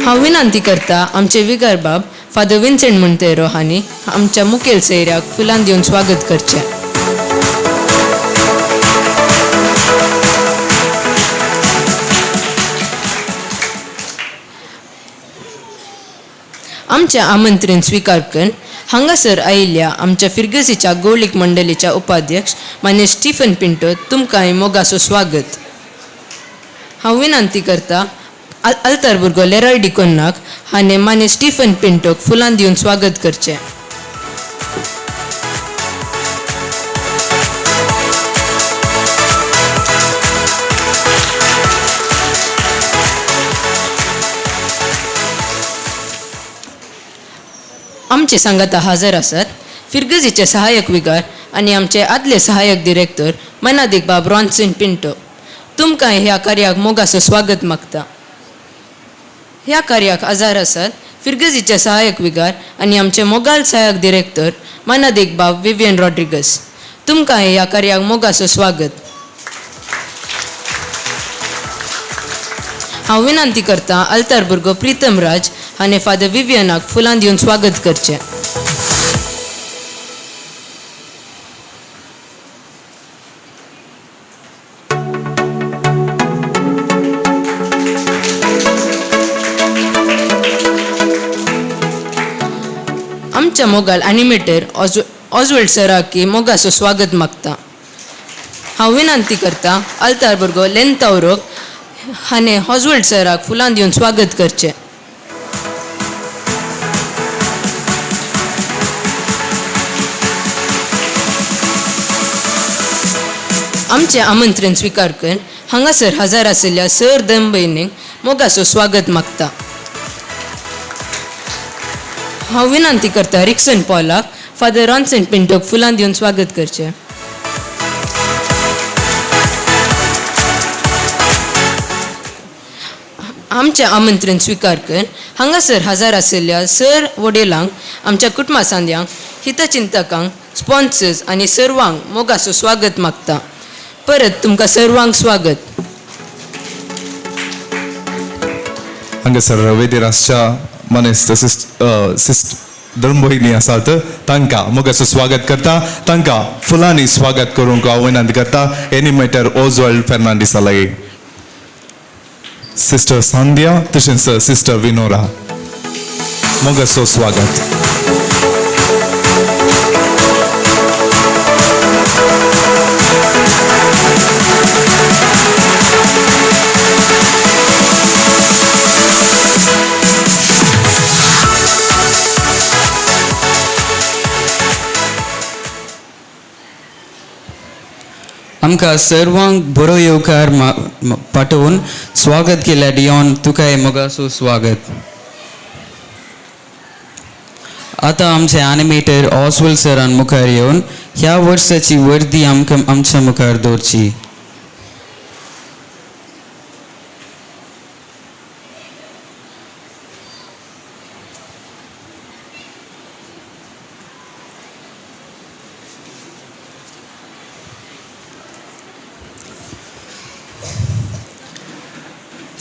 हांव विनंती करता आमचे विगार बाब फादर विन्सेंट मोंतेरो हांणी आमच्या मुखेल सोयऱ्याक फुलां दिवन स्वागत करचें. आमचें आमंत्रण स्विकार करून हांगासर आयिल्ल्या आमच्या फिर्गसीच्या गोलीक मंडळीच्या उपाध्यक्ष मान्य स्टीफन पिंटो, तुमकांय मोगाचो स्वागत. हांव विनंती करता आल्तार भुरगो लेरॉय डिकोन्नाक हाणें मान्य स्टीफन पिंटोक फुलां दिवन स्वागत करचें. आमचे सांगाता हजर आसात फिर्गजीचे सहायक विगार आनी आमचे आदले सहायक डिरेक्टर मनादीक बाब रॉन्सन पिंटो, तुमकां ह्या कार्याक मोगाचो स्वागत मागता. ह्या कार्याक हजर आसात फिर्गजीचे सहायक विगार आनी आमचे मोगाल सहायक डिरेक्टर मानादीक बाब विवियन रॉड्रिगस. तुमकां ह्या कार्याक मोगाचो स्वागत. हांव विनंती करता अल्तार भुरगो प्रितम राज हाणें फादर विवियनाक फुलां दिवन स्वागत करचें. आमच्या मोगाल एनिमेटर ऑजवेल्ड सराकी मोगाचो स्वागत मागता. हांव विनंती करता अल्तार भुरगो लेन तावरोक हाणें ऑजवेल्ड सराक फुलां दिवन स्वागत करचें. आमचें आमंत्रण स्विकार कर हांगासर हजर आशिल्ल्या सर धर्म भयणींक मोगाचो स्वागत मागता. हांव विनंती करता रिक्सन पॉलाक फादर रॉन्सन पिंटोक फुलां दिवन स्वागत करचें. आमचें आमंत्रण स्विकार कर हांगासर हजर आशिल्ल्या सर वडिलांक, आमच्या कुटुंबा सांद्यांक, हितचिंतकांक, स्पॉन्सर्स आनी सर्वांक मोगाचो स्वागत मागता. परत तुमकां सर्वांक स्वागत. हांगासर वेदीर आसच्या मनेस्त सिस्ट धर्मभयणी आसात तांकां मोगाचो स्वागत करता. तांकां फुलांनी स्वागत करूंक हांव विनंती करता एनिमेटर ओजवाल्ड फेर्नांडीसा लागीं. सिस्टर सांध्या तशेंच सिस्टर विनोरा मोगाचो स्वागत. आमकां सर्वांक बरो येवकार पाठोवन स्वागत केल्या डियॉन, तुकाय मोगाचो स्वागत. आतां आमचे एनिमेटर ऑसवेल सरान मुखार येवन ह्या वर्साची वर्दी आमकां आमच्या मुखार दवरची.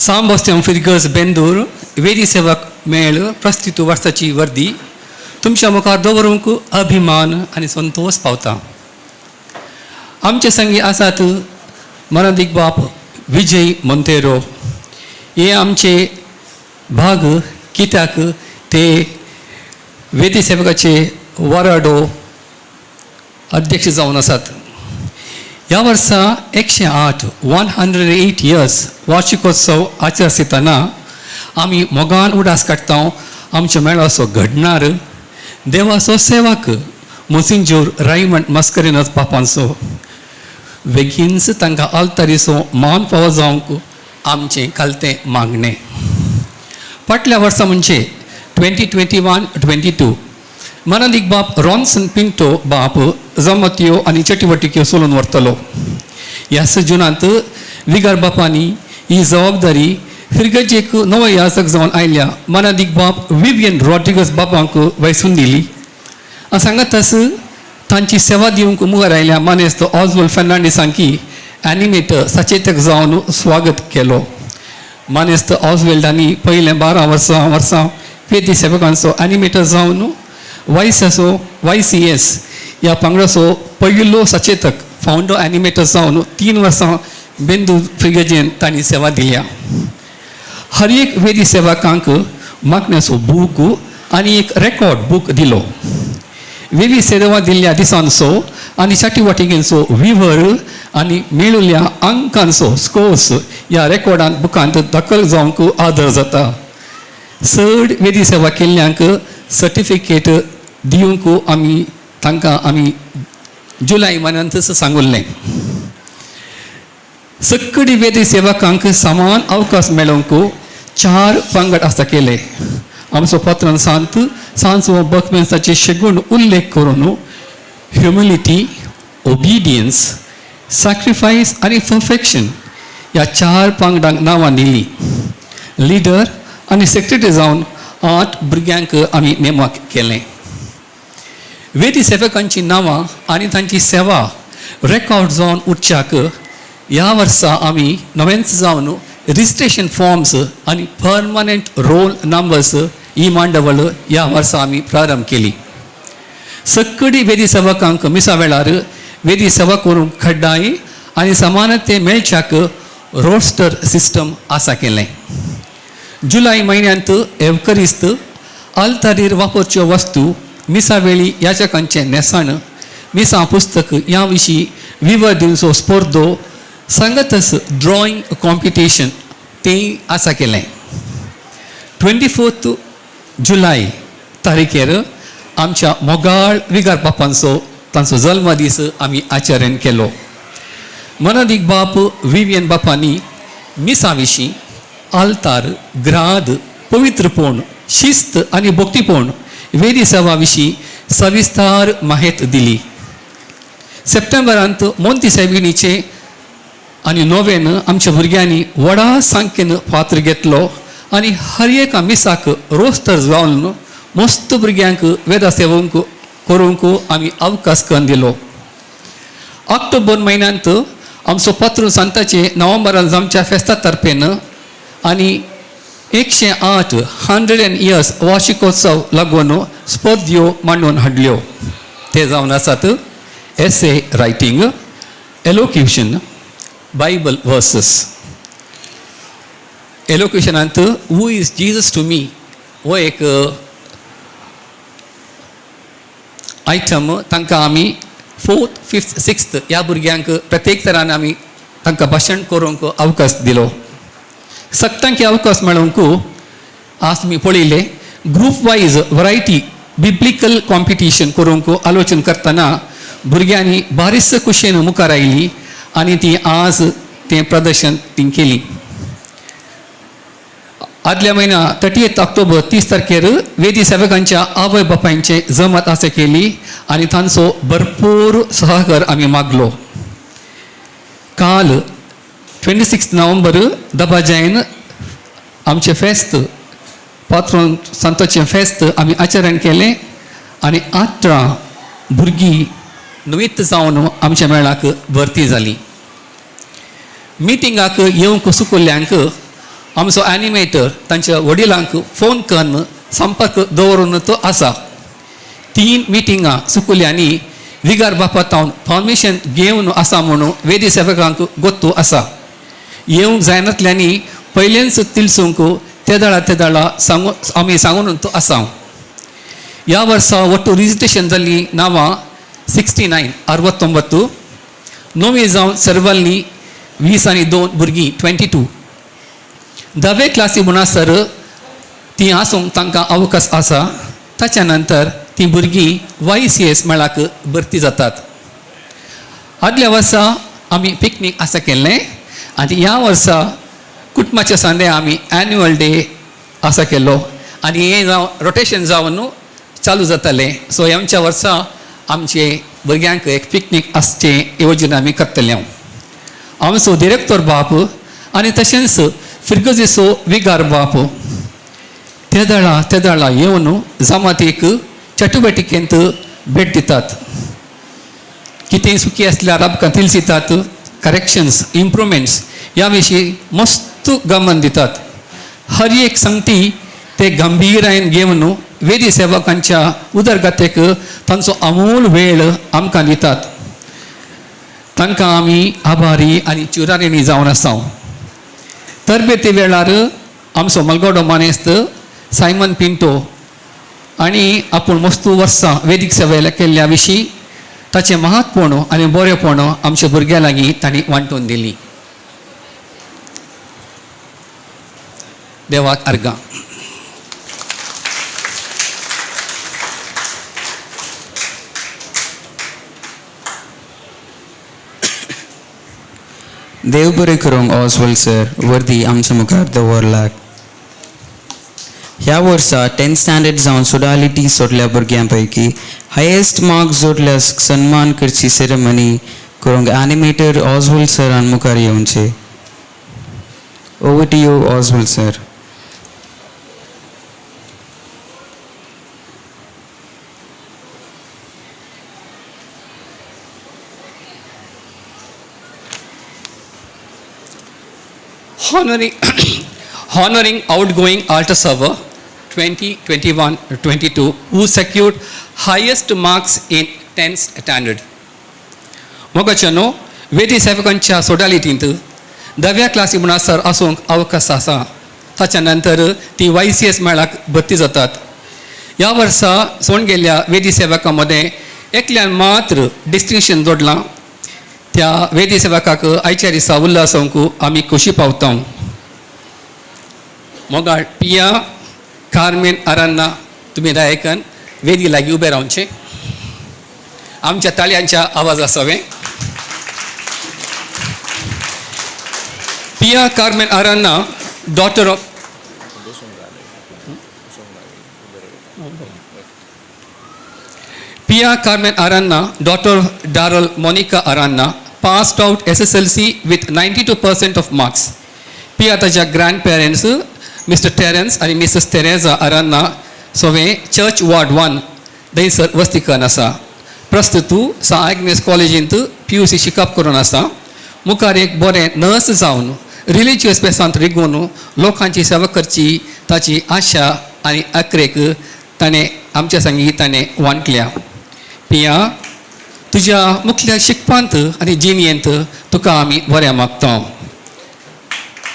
सांबोस्त्याम फिरगज बेंदूर वेदी सेवक मेळ प्रस्तुत वर्साची वर्दी तुमच्या मुखार दवरूंक अभिमान आनी संतोश पावता. आमचे संगी आसात मनादीक बाप विजय मोंतेरो. हे आमचे भाग कित्याक ते वेदी सेवकाचे वराडो अध्यक्ष जावन आसात. ह्या वर्सा 108 108 इयर्स वार्षिकोत्सव आचरितना आमी मोगान उडास काडटा. आमच्या मेळाचो घडणार देवाचो सेवक मोसिंजोर रायमंड मस्करिनस बापांचो बेगीनच तांकां आल्तारीचो मान फावो जावंक आमचें खालतें मागणें. फाटल्या वर्सा म्हणजे 2021-22 मनादीक बाप रॉन्सन पिंटो बाप जमत्यो आनी चटिवटिक्यो सोलून व्हरतलो. ह्या जुनांत विगार बापांनी ही जबाबदारी फिरगजेक नवो याचक जावन आयल्या मनादीक बाप विवियन रॉड्रिगस बापांक वैसून दिली. सांगातच तांची सेवा दिवंक मुखार आयल्या मानेस्त ऑजवल फेर्नांडीसांकी एनिमेटर सचेतक जावन स्वागत केलो. मानेस्त ऑजवेल्डांनी पयलें 12 वर्सां वेदी सेवकांचो एनिमेटर जावन वायसाचो YCS ह्या पंगडाचो पयलो सचेतक फावंडर एनिमेटर जावन 3 वर्सां बेंदू फिरगजेन तांणी सेवा दिल्या. हर एक वेदी सेवकांक मागण्याचो बूक आनी एक रेकॉर्ड बूक दिलो. वेदी सेवा दिल्ल्या दिसांचो आनी चाटीवाटिकेंचो विवर आनी मेळिल्ल्या अंकांचो स्कोर्स ह्या रेकॉर्डांत बुकांत दखल जावंक आदर जाता. चड वेदी सेवा केल्ल्यांक सर्टिफिकेट दिवंक आमी तांकां आमी जुलय म्हयन्यांतच सांगुल्लें. सक्कडी वेदी सेवकांक समान अवकाश मेळोवंक 4 पंगड आसता केले. आमचो पत्रान सांत सांजो बकमेन्साचे शेगूण उल्लेख करून ह्युमिलिटी, ओबिडियन्स, सॅक्रिफायस आनी परफेक्शन ह्या 4 पंगडांक नांवां दिलीं. लिडर आनी सेक्रेटरी जावन 8 भुरग्यांक आमी नेमक केलें. वेदी सेवकांची नांवां आनी तांची सेवा रेकॉर्ड जावन उरच्याक ह्या वर्सा आमी नवेंच जावन रजिस्ट्रेशन फॉर्म्स आनी परमनंट रोल नंबर्स ही मांडवळ ह्या वर्सा आमी प्रारंभ केली. सक्कडी वेदी सेवकांक मिसा वेळार वेदी सेवा करूंक खड्डाय आनी समानते मेळच्याक रोस्टर सिस्टम आसा केलें. जुलय म्हयन्यांत एवकरिस्त आल्तारीर वापरच्यो वस्तू मिसा वेळी याचकांचें न्हेसण मिसा पुस्तक ह्या विशीं विवर दिवचो स्पर्धो सांगतच ड्रॉइंग कॉम्पिटिशन तें आसा केलें. 24 जुलय तारीखेर आमच्या मोगाळ विगार बापांचो तांचो जल्मदीस आमी आचरण केलो. मनादीक बाप विवियन बापांनी मिसा विशीं आल्तार ग्राद पवित्रपण शिस्त आनी भक्तीपण वेदी सेवा विशीं सविस्तार माहिती दिली. सप्टेंबरांत मोंती सायबिणीचे आनी नोवेन आमच्या भुरग्यांनी व्हडा संख्येन पात्र घेतलो आनी हर एका मिसाक रोस्टर जावन मस्त भुरग्यांक वेदा सेवंक करूंक आमी अवकाश करून दिलो. ऑक्टोबर म्हयन्यांत आमचो पात्रून सांताचे नोव्हेंबरान आमच्या फेस्ता तर्फेन आनी 108 100 इयर्स वार्षिकोत्सव लागून स्पर्ध्यो मांडून हाडल्यो. ते जावन आसात essay writing, elocution, Bible verses. एलोक्युशनांत who is Jesus to me हो एक आयटम तांकां आमी 4th 5th 6th ह्या भुरग्यांक प्रत्येक तरान आमी तांकां भाशण करूंक अवकाश दिलो. सगळ्यांक अवकाश मेळोवंक आज तुमी पळयले group wise variety biblical competition करूंक आलोचन करतना भुरग्यांनी बारीस खुशयेन मुखार आयली आनी ती आज तें प्रदर्शन ती केली. आदल्या म्हयन्या 30 ऑक्टोबर 30 तारखेर वेदी सेवकांच्या आवय बापायंचे जमत आसा केली आनी तांचो भरपूर सहकार आमी मागलो. काल 26 नोव्हेंबर दबाज्यान आमचें फेस्त पात्रोन सांतोचें फेस्त आमी आचरण केलें आनी 18 भुरगीं निमित्त जावन आमच्या मेळाक भरती जाली. मिटिंगाक येवंक सुकुल्ल्यांक आमचो एनिमेटर तांच्या वडिलांक फोन करून संपर्क दवरून तो आसा. 3 मिटिंगां सुकुल्यांनी विगार बापा तावन परमिशन घेवन आसा म्हणून वेदी सेवकांक गोत्तू आसा. येवंक जायनातल्यांनी पयलेंच तिलसूंक तेदळा तेदळा सांगू आमी सांगून तो आसा. ह्या वर्सा वट्टू रजिस्ट्रेशन जाल्लीं नांवां 69 69 नवी जावन सर्वल्नी 20 आनी 2 भुरगीं 22 धावे क्लासी म्हणसर ती आसूंक तांकां अवकाश आसा. ताच्या नंतर ती भुरगीं YCS मेळाक भरती जातात. आदल्या वर्सा आमी पिकनीक आसा केल्लें आनी ह्या वर्सा कुटुंबाच्या सांदे आमी एन्युअल डे आसा केलो आनी हें जावन रोटेशन जावन चालू जातालें. सो आमच्या वर्सा आमचे भुरग्यांक एक पिकनीक आसचें येवजण आमी करतले. आमचो डिरेक्टर बाप आनी तशेंच फिरगजीचो विगार बाप तेदळा तेदळा येवन जमातीक चटुवटिकेंत भेट दितात. कितें सुखी आसल्यार आमकां तिलसितात, करेक्शन्स इम्प्रुवमेंट्स ह्या विशीं मस्त गमन दितात. हर एक संगती ते गंभीरायेन घेवन वेदी सेवकांच्या उदरगतेक तांचो अमूल वेळ आमकां दितात. तांकां आमी आभारी आनी चुरारिणी जावन आसा. तरबेती वेळार आमचो मलगोडो मानेस्त सायमन पिंटो आनी आपूण मस्तू वर्सां वेदीक सेवेला केल्ल्या विशीं ताचें महत्वपण आनी बरेपण आमच्या भुरग्यां लागीं तांणी वांटून दिली. देवाक अर्गां. देव बरें करूंक ऑसवॉल्ड सर वर्दी आमच्या मुखार दवरला. ह्या वर्सा 10th standard जावन सोडालिटी सोडल्या भुरग्यां पैकी हायेस्ट मार्क्स जोडल्या सन्मान करची सेरेमनी करूंक एनिमेटर ऑसवॉल्ड सरान मुखार येवचे. Over to you Oswald sir. Honoring outgoing altar server 2021-22 who secured highest marks in 10th standard. मोगाच्यानो, वेदी सेवकांच्या सोडालिटींत धाव्या क्लासी म्हणसर आसूंक अवकाश आसा. ताच्या नंतर ती YCS मेळाक भरती जातात. ह्या वर्सा सोड गेल्ल्या वेदी सेवकां मदें एकल्यान मात्र डिस्टिंक्शन जोडलां. त्या वेदी सेवकाक आयच्या दिसा उल्हासोवंक आमी खोशी पावता. मोगाळ पिया कार्मेन अरान्ना, तुमी दायकन वेदी लागीं उबें रावचें. आमच्या ताळयांच्या आवाज आसावे. Pia Carmen Aranha, daughter of Pia Carmen Aranha, daughter of Daryl Monica Aranha, passed out SSLC with 92% of marks. Pia ताच्या grandparents Mr. Terence आनी Mrs. Teresa Aranha सोवे चर्च वॉर्ड 1 थंयसर वस्तीकरण आसा. प्रस्तुत सा आग्नेस कॉलेजींत PUC शिकप करून आसा. मुखार एक बरें नर्स जावन रिलिजियस पेसांत रिगून लोकांची सेवा करची ताची आशा आनी अक्रेक ताणें आमच्या संगी ताणें वांटल्या. पिया, तुज्या मुखल्या शिकपांत आनी जिणेंत तुका आमी बरें मागता.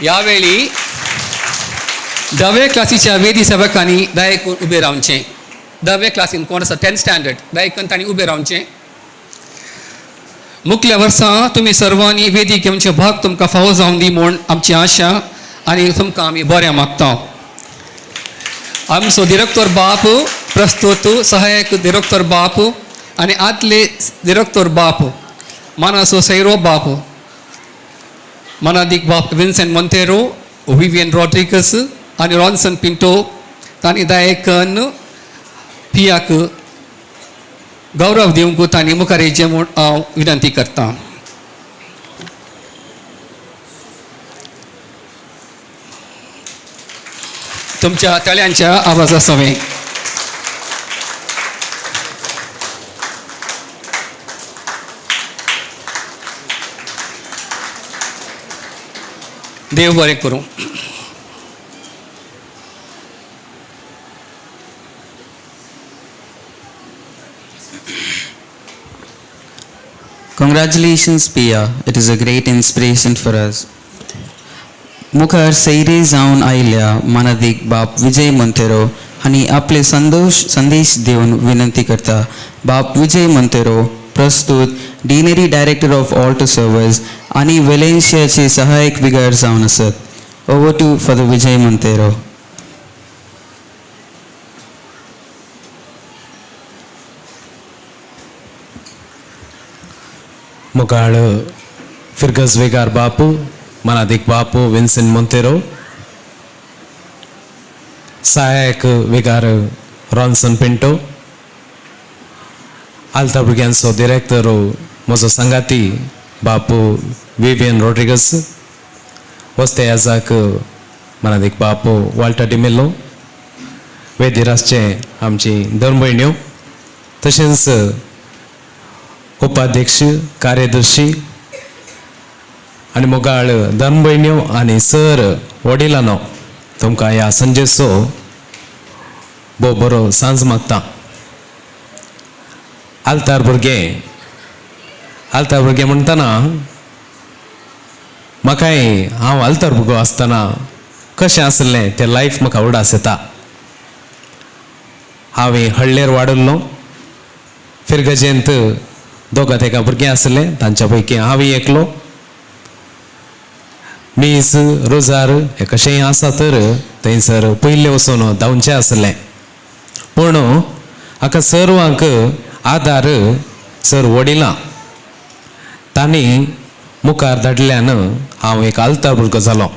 ह्या वेळी धावे क्लासीच्या वेदी सेवकांनी दायक उबें रावचें. धावे क्लासीन कोण आसा 10th standard दायकन तांणी उबें रावचें. मुखल्या वर्सा तुमी सर्वांनी वेदी घेवचे भाग तुमकां फावो जावन दी म्हूण आमची आशा आनी तुमकां आमी बरें मागता. आमचो दिरक्तोर बाप प्रस्तुत सहायक दिरक्तोर बाप आनी आदले दिरक्तोर बाप मानासो सैरो बाप मानादीक बाप विन्सेंट मोंतेरो, विवियन रॉड्रिगस आनी रॉन्सन पिंटो तांणी दायकन पियाक गौरव दिवंक तांणी मुखार येवचें म्हूण हांव विनंती करतां. तुमच्या ताळयांच्या आवाजा सवें. देव बरें करूं. Congratulations, Pia. It is a great inspiration for us. मुखार सैरे जावन आयिल्ल्या मानादीक बाप विजय मोंतेरो हांणी आपले संदेश दिवन विनंती करता. बाप विजय मोंतेरो प्रस्तुत deanery director of altar servers आनी वेलेन्शियाचे सहायक विगार जावन आसत. Over to father Vijay Monteiro. मुखाळ फिरगज वेगार बापू मनादीक बापू विन्सेंट मोंतेरो, सहायक विगार रॉन्सन पिंटो, आल्ता भुरग्यांचो डिरेक्टर म्हजो सांगाती बापू विवियन रॉड्रिगस, वस्ते याजाक मनादीक बापू वाल्टर डिमेलो, वेदिरासचे आमची धर्मभयण्यो, तशेंच उपाध्यक्ष कार्यदर्शी आनी मोगाळ धर्मभयण्यो आनी सर वडिलांनो, तुमकां ह्या संजेचो भोव बरो सांज मागता. आल्तार भुरगे, आल्तार भुरगे म्हणटना म्हाकाय हांव आल्तार भुरगो आसतना कशें आसलें तें लायफ म्हाका उडास येता. हांवें हळ्ळेर वाडल्लो, फिरगजेंत दोगा तेका भुरगीं आसलें, तांच्या पैकी हांव एकलो. मीस रोजार हें कशेंय आसा तर थंयसर पयलें वचून धांवचें आसलें, पूण हाका सर्वांक आदार सर वडिलां तांणी मुखार धाडल्यान हांव एक आल्तार भुरगो जालो.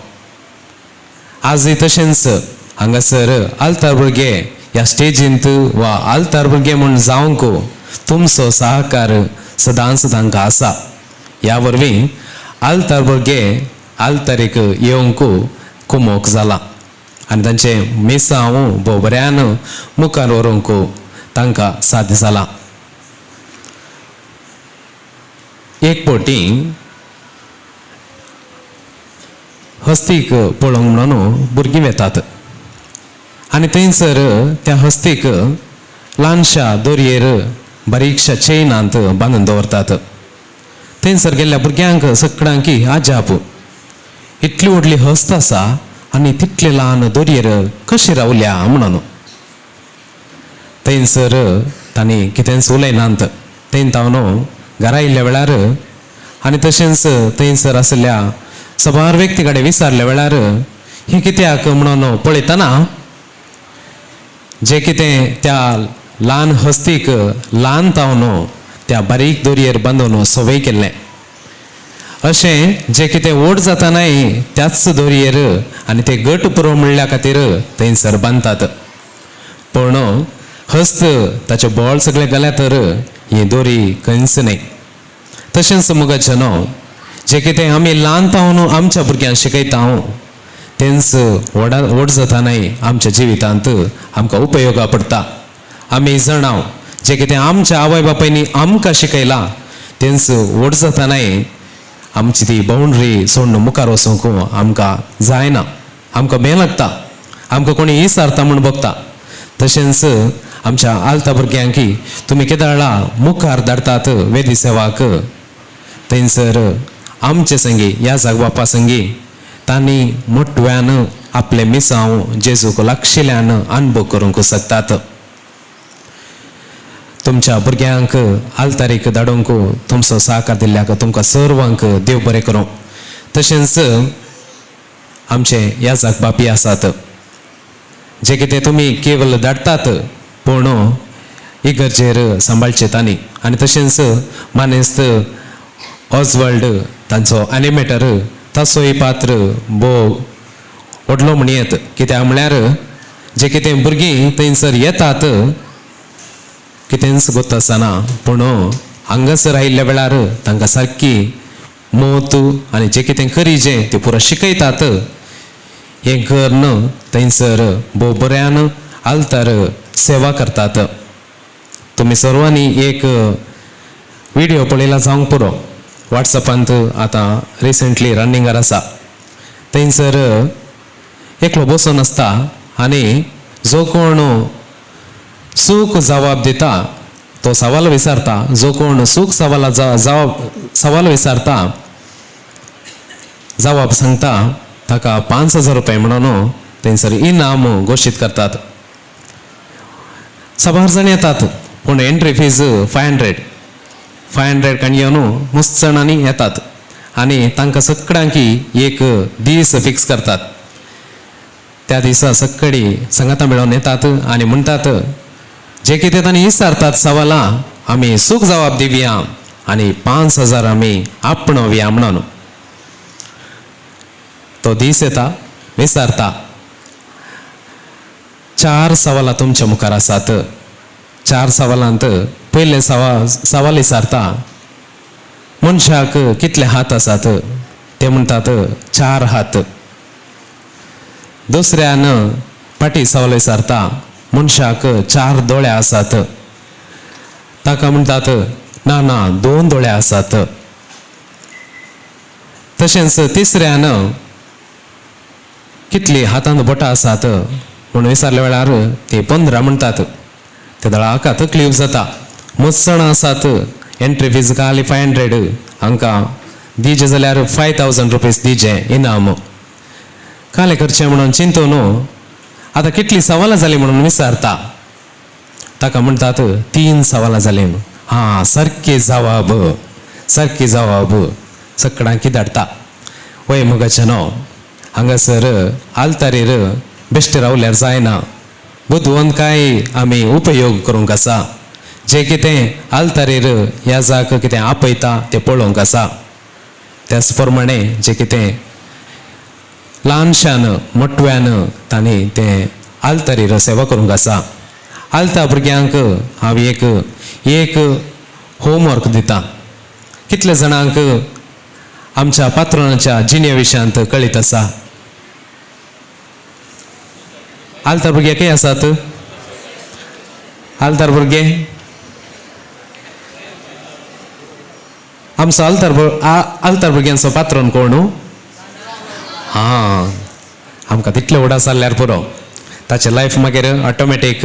आजय तशेंच हांगासर आल्तार भुरगे ह्या स्टेजींत वा आल्तार भुरगे म्हूण जावंक तुमचो सहकार सदांच तांकां आसा. ह्या वरवीं आल्तार भुरगे आल्तारीक येवंक कुमोक जाला आनी तांचें मिसांव भोव बऱ्यान मुखार व्हरूंक तांकां साध्य जालां. एक फावटी हस्तीक पळोवंक म्हणून भुरगीं वेतात आनी थंयसर त्या हस्तीक ल्हानशा दोरयेर बारीकशा चेनांत बांदून दवरतात. थंयसर गेल्ल्या भुरग्यांक सगळ्यांक आजाप, इतली व्हडली हस्त आसा आनी तितले ल्हान दोरयेर कशी रावल्या म्हणून. थंयसर तांणी कितेंच उलयनात. थंय तावन घरा येयल्ल्या वेळार आनी तशेंच थंयसर आशिल्ल्या सबार व्यक्ती कडेन विचारल्या वेळार हें कित्याक म्हणून पळयतना जें कितें त्या ल्हान हस्तीक ल्हान तावन त्या बारीक दोरयेर बांदून संवय केल्लें, अशें जें कितें व्हड जातानाय त्याच दोरयेर आनी ते घट पुरो म्हणल्या खातीर थंयसर बांदतात. पूण हस्त ताचें बळ सगळें गेल्या तर ही दोरी खंयच न्हय. तशेंच मुगाचें न्हू जें कितें आमी ल्हान तावन आमच्या भुरग्यांक शिकयता तेंच व्हडा व्हड जातानाय आमच्या जिवितांत आमकां उपयोगा पडटा. आमी जाणाव जें कितें आमच्या आवय बापायनी आमकां शिकयलां तेंच व्हड जातानाय आमची ती बाउंड्री सोडून मुखार वचूंक आमकां जायना, आमकां भंय लागता, आमकां कोणी विचारता म्हूण बगता. तशेंच आमच्या आलता भुरग्यांक तुमी केदाळा मुखार धाडटात वेदी सेवाक, थंयसर आमचे संगी ह्या जागबापा संगी तांणी मोटव्यान आपलें मिसांव जेजूक लागशिल्ल्यान अनुभव करूंक शकतात. तुमच्या भुरग्यांक आलतारीक धाडूंक तुमचो सहकार दिल्ल्याक तुमकां सर्वांक देव बरें करूं. तशेंच आमचे ह्या जागबापी आसात जे कितें तुमी केवल धाडटात पूण इगर्जेर सांबाळचे तांणी. आनी तशेंच मानेस्त ऑजवर्ल्ड तांचो एनिमेटर ताचोय पात्र भोव व्हडलो म्हणयेत, कित्याक म्हळ्यार जे कितें भुरगीं थंयसर येतात कितेंच गोत आसना, पूण हांगासर आयिल्ल्या वेळार तांकां सारकी मोत आनी जें कितें करीजें तें पुरो शिकयतात. हें करून थंयसर भोव बऱ्यान आलतार सेवा करतात. तुमी सर्वांनी एक व्हिडियो पळयला जावंक पुरो, वॉट्सएपांत आतां रिसंटली रनिंगार आसा. थंयसर एकलो बसून आसता आनी जो कोण चूक जवाब दिता तो सवाल विचारता, जो कोण चूक सवाला जवाब सवाल विचारता जवाब सांगता ताका 5,000 रुपये म्हणून थंयसर इनाम घोशीत करतात. साबार जाण येतात पूण एंट्री फीज 500 काणी येवन मस्त जाणांनी येतात आनी तांकां सगळ्यांक एक दीस फिक्स करतात. त्या दिसा सगळीं सांगाता मेळोवन येतात आनी म्हणटात जे कितें तांणी विचारतात सवालां आमी चूक जवाब दिवया आनी 5,000 आमी आपणोवया म्हणून. तो दीस येता विचारता 4 सवालां तुमच्या मुखार आसात. 4 सवालांत पयलें सवाल विचारता मनशाक कितले हात आसात, ते म्हणटात 4 हात. दुसऱ्यान फाटी सवाल विचारता मनशाक 4 दोळे आसात, ताका म्हणटात ना ना 2 दोळे आसात. तशेंच तिसऱ्यान कितली हातांत बोटां आसात म्हूण विचारल्या वेळार ते 15 म्हणटात. ते दळाका तकलीफ जाता, मस्त जाणां आसात, एंट्री फीज खाली 500 हांकां दिजे जाल्यार 5,000 रुपीज दिजे इनाम. काले करचें म्हणून चिंतून आतां कितलीं सवालां जालीं म्हणून विचारता, ताका म्हणटात 3 सवालां जालीं. हां सारकी जवाब, सारकी जवाब सगळ्यांक धाडटा. वय मुगाचें न्हू हांगासर आलतारीर बेश्टे रावल्यार जायना, बुदवंत काय आमी उपयोग करूंक आसा. जें कितें आलतारीर ह्या जाक कितें आपयता तें पळोवंक आसा. त्याच प्रमाणे जें कितें ल्हानशान मोटव्यान तांणी तें आलतारीर सेवा करूंक आसा. आलता भुरग्यांक हांव एक एक होमवर्क दिता. कितले जाणांक आमच्या पात्रांच्या जिणे विशयांत कळीत आसा? आलतार भुरगे खंय आसात? आलतार भुरगे आमचो आलतार आलतार भुरग्यांचो पात्रोन कोण? हां आमकां तितले उडास जाल्यार पुरो, ताचें लायफ मागीर ऑटोमॅटीक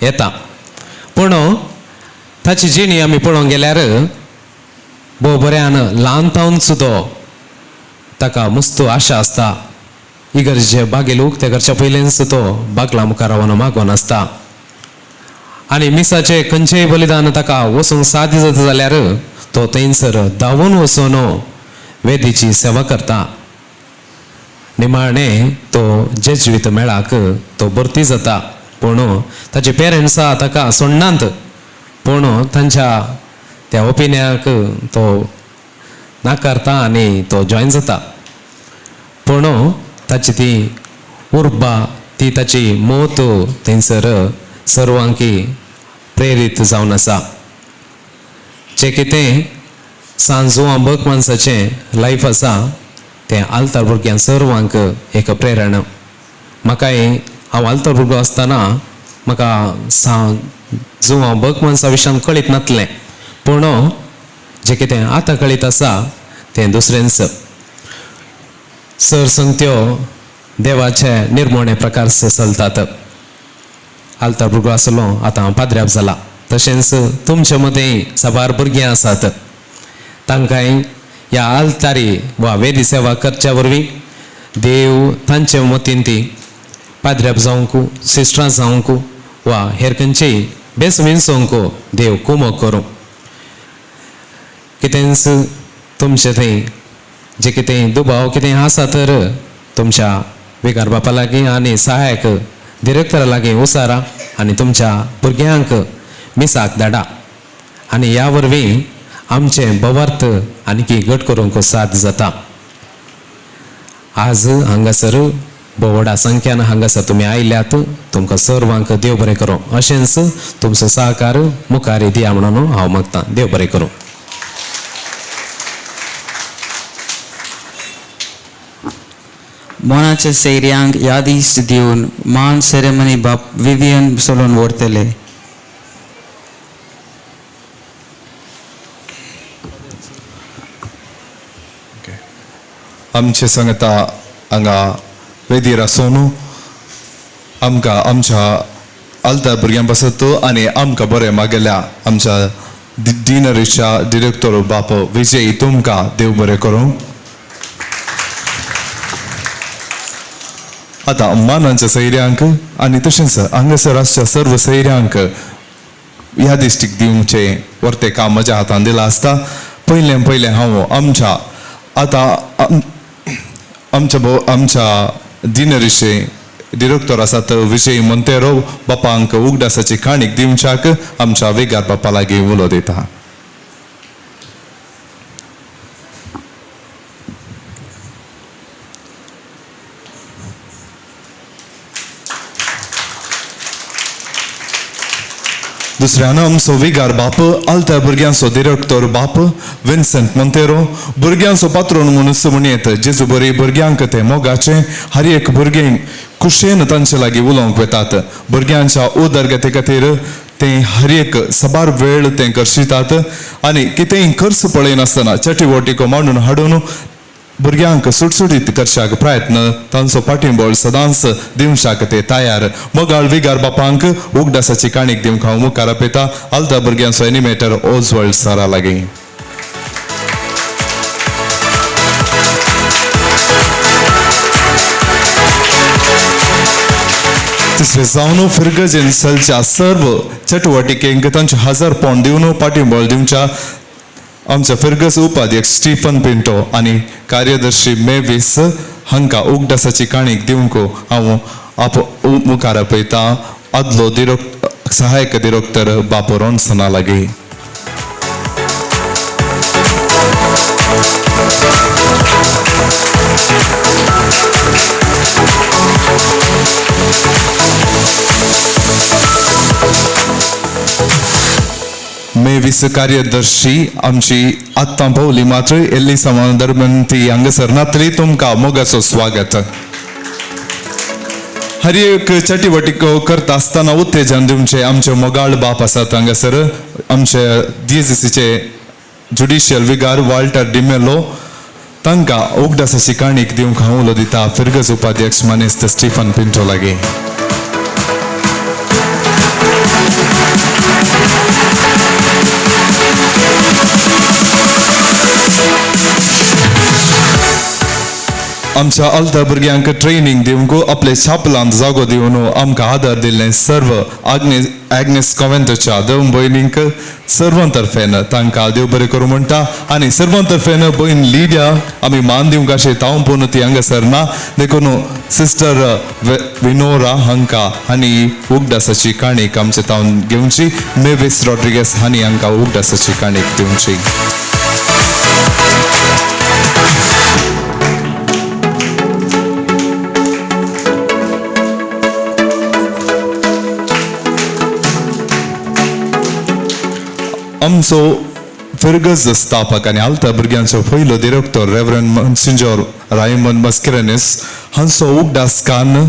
येता. पूण ताची जिणी आमी पळोवंक गेल्यार भोव बऱ्यान ल्हान तावन सुद्दां ताका मस्त आशा आसता. इगर्जे बागेल उक्ते करच्या पयलींच तो बागला मुखार रावन मागोन आसता आनी मिसाचें खंयचेय बलिदान ताका वचूंक साध्य जाता जाल्यार तो थंयसर धांवून वचून वेदीची सेवा करता. निमाणें तो जेज्वीत मेळाक तो भरती जाता. पूण ताचे पेरंट्सां ताका सोडनात, पूण तांच्या त्या ओपिनियाक तो नाकारता आनी तो जॉयन जाता. पूण ताची ती उर्बा, ती ताची मोत थंयसर सर्वांकी प्रेरीत जावन आसा. जें कितें सांजो आंबक माणसाचें लायफ आसा तें आल्तार भुरग्यांक सर्वांक एक प्रेरणा. म्हाकाय हांव आल्तार भुरगो आसतना म्हाका सांजो आंबक माणसा विशयान कळीत नासलें, पूण जें कितें आतां कळीत आसा तें दुसरेंच. सर संगत्यो देवाचे निर्मोणे प्रकार चलतात. आल्तार भुरगो आसलो, आतां हांव पाद्र्याब जाला. तशेंच तुमचे मदीं साबार भुरगीं आसात, तांकांय ह्या आल्तारी वा वेदी सेवा करच्या वरवीं देव तांचे मतीन ती पाद्र्याब जावंक, सिस्टरां जावंक वा हेर खंयचेय बेस विंचोवंक देव कुमक करूं. कितेंच तुमचे थंय जे कितें दुबाव कितें आसा तर तुमच्या विगार बापा लागीं आनी सहायक डिरेक्टरा लागीं उसारा आनी तुमच्या भुरग्यांक मिसाक धाडा आनी ह्या वरवीं आमचें भवार्थ आनीकी घट करूंक साथ जाता. आज हांगासर भोव व्हडा संख्यान हांगासर तुमी आयल्यात, तुमकां सर्वांक देव बरें करूं. अशेंच तुमचो सहकार मुखार दिया म्हणून हांव मागतां. देव बरें करूं. मोनाच्या सैर्यांक यादीस दिवन मान सेरेमनी बाप विवियन सोलून व्हरतले. आमचे सांगता हांगा वेदीर आसून आमकां आमच्या आल्तार भुरग्यां पासत आनी आमकां बरें मागेल्या आमच्या डिनरीच्या डिरेक्टर बाप विजय तुमकां देव बरें करूं. आतां मानांच्या सैर्यांक आनी तशेंच हांगासर आसच्या सर्व सैर्यांक ह्या दिश्टीक दिवचें वर्तें काम म्हज्या हातान दिलां आसता. पयलें पयलें हांव आमच्या आतां आमच्या आमच्या डिनरीचे डिरेक्टर आसात विजय मोंतेरो बापांक उगडासाची काणीक दिवच्याक आमच्या वेगार बापा लागीं उलो दिता. दुसऱ्यान आमचो विगार बाप आल्तार भुरग्यांचो डिरेक्टर बाप विन्संट मोंतेरो भुरग्यांचो पात्रोन म्हणून म्हणयेत जेजू बरी भुरग्यांक ते मोगाचे हर एक भुरगें खुशेन तांचे लागीं उलोवंक वेतात. भुरग्यांच्या उदरगती खातीर ते हर एक साबार वेळ ते करशितात आनी कितेंय खर्च पळयनासतना चटिवटिको मांडून हाडून भुरग्यांक सुटसुटीत करशाक प्रयत्न तांचो पाठिंबळ सदांच दिवशाक ते तयार. मोगाळ विगार बापांक उगडासाची काणीक दिवंक हांव मुखार आपयता आल्तार भुरग्यांचो एनिमेटर ओजवल्ड सरा लागीं. तिसरें जावन फिर्गजेन चलच्या सर्व चटवटिकेंक तांचे 1000 पावंड दिवन पाठिंबळ दिवच्या आमच्या फिर्गज उपाध्यक्ष स्टीफन पिंटो आनी कार्यदर्शी मेवीस हांकां उगडासाची काणीक दिवंक हांव आप मुखार आपयता आदलो सहायक डिरेक्टर बापू रोन्सना लागीं. मेवीस कार्यदर्शी आमची आत्तां पावली मात्र एल्ली समान दरम्यान ती हांगासर नातली तुमकां मोगाचो स्वागत. हर एक चटिवटिको करता आसतना उत्तेजन दिवचे आमचे मोगाळ बाप आसात हांगासर आमचे डीएसीसीचे ज्युडिशियल विगार वाल्टर डिमेलो तांकां उगडासाची काणीक दिवंक हांव उलो दिता फिरगज उपाध्यक्ष मानेस्त स्टीफन पिंटो लागीं. आमच्या आल्ता भुरग्यांक ट्रेनींग दिवंक आपले छापलांत जागो दिवन आमकां आदार दिल्लें सर्व आग्नेस कॉवेंटच्या देव भयणींक सर्वां तर्फेन तांकां देव बरें करूं म्हणटा आनी सर्वां तर्फेन भयण लिडिया आमी मान दिवंक अशें तांव पूण ती हांगासर ना देखून सिस्टर विनोरा हांकां आनी उगडासाची काणीक आमचे तावन घेवची. मेवीस रॉड्रिगस हांणी हांकां उगडासाची काणीक दिवची. आमचो फिरगज स्थापक आनी आल्ता भुरग्यांचो पयलो director reverend monsignor Raymond Mascarenhas हांचो उगडास कान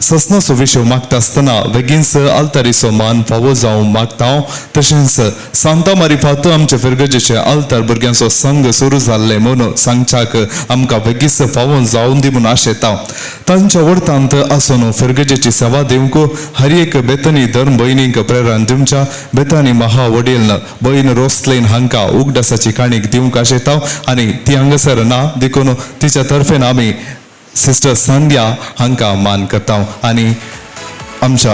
ससनाचो विशय मागता आसतना बेगीनच आल्तारीचो मान फावो जावं मागता. तशेंच सांता मारिफात आमचे फिरगजेचे आल्तार भुरग्यांचो संघ सुरू जाल्ले म्हणून सांगच्याक आमकां बेगीच फावो जावन दी म्हणून आशेता. तांच्या वरतांत आसून फिरगजेची सेवा दिवंक हर एक बेतनी धर्म भयणींक प्रेरण दिवच्या बेतानी महा वडील भयण रोसलेन हांकां उगडासाची काणीक दिवंक आशेता आनी ती हांगासर ना देखून तिच्या तर्फेन आमी सिस्टर संध्या हांकां मान करता आनी आमच्या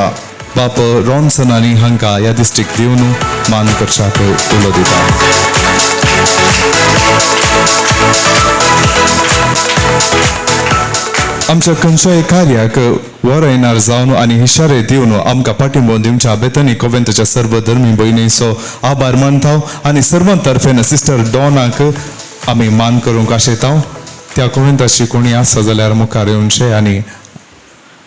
बाप रॉन्सन आनी हांकां ह्या दिश्टीक दिवन मान करच्याक उलो दिता. आमच्या खंयच्याय कार्याक वरयनार जावन आनी हिशारे दिवन आमकां पाठिंबो दिवच्या बेतनी कोवेंतच्या सर्व धर्मी भयणीचो आभार मानता आनी सर्वां तर्फेन सिस्टर डॉनाक आमी मान करूंक आशेता. त्या कोवेंताची कोणी आसा जाल्यार मुखार येवचें आनी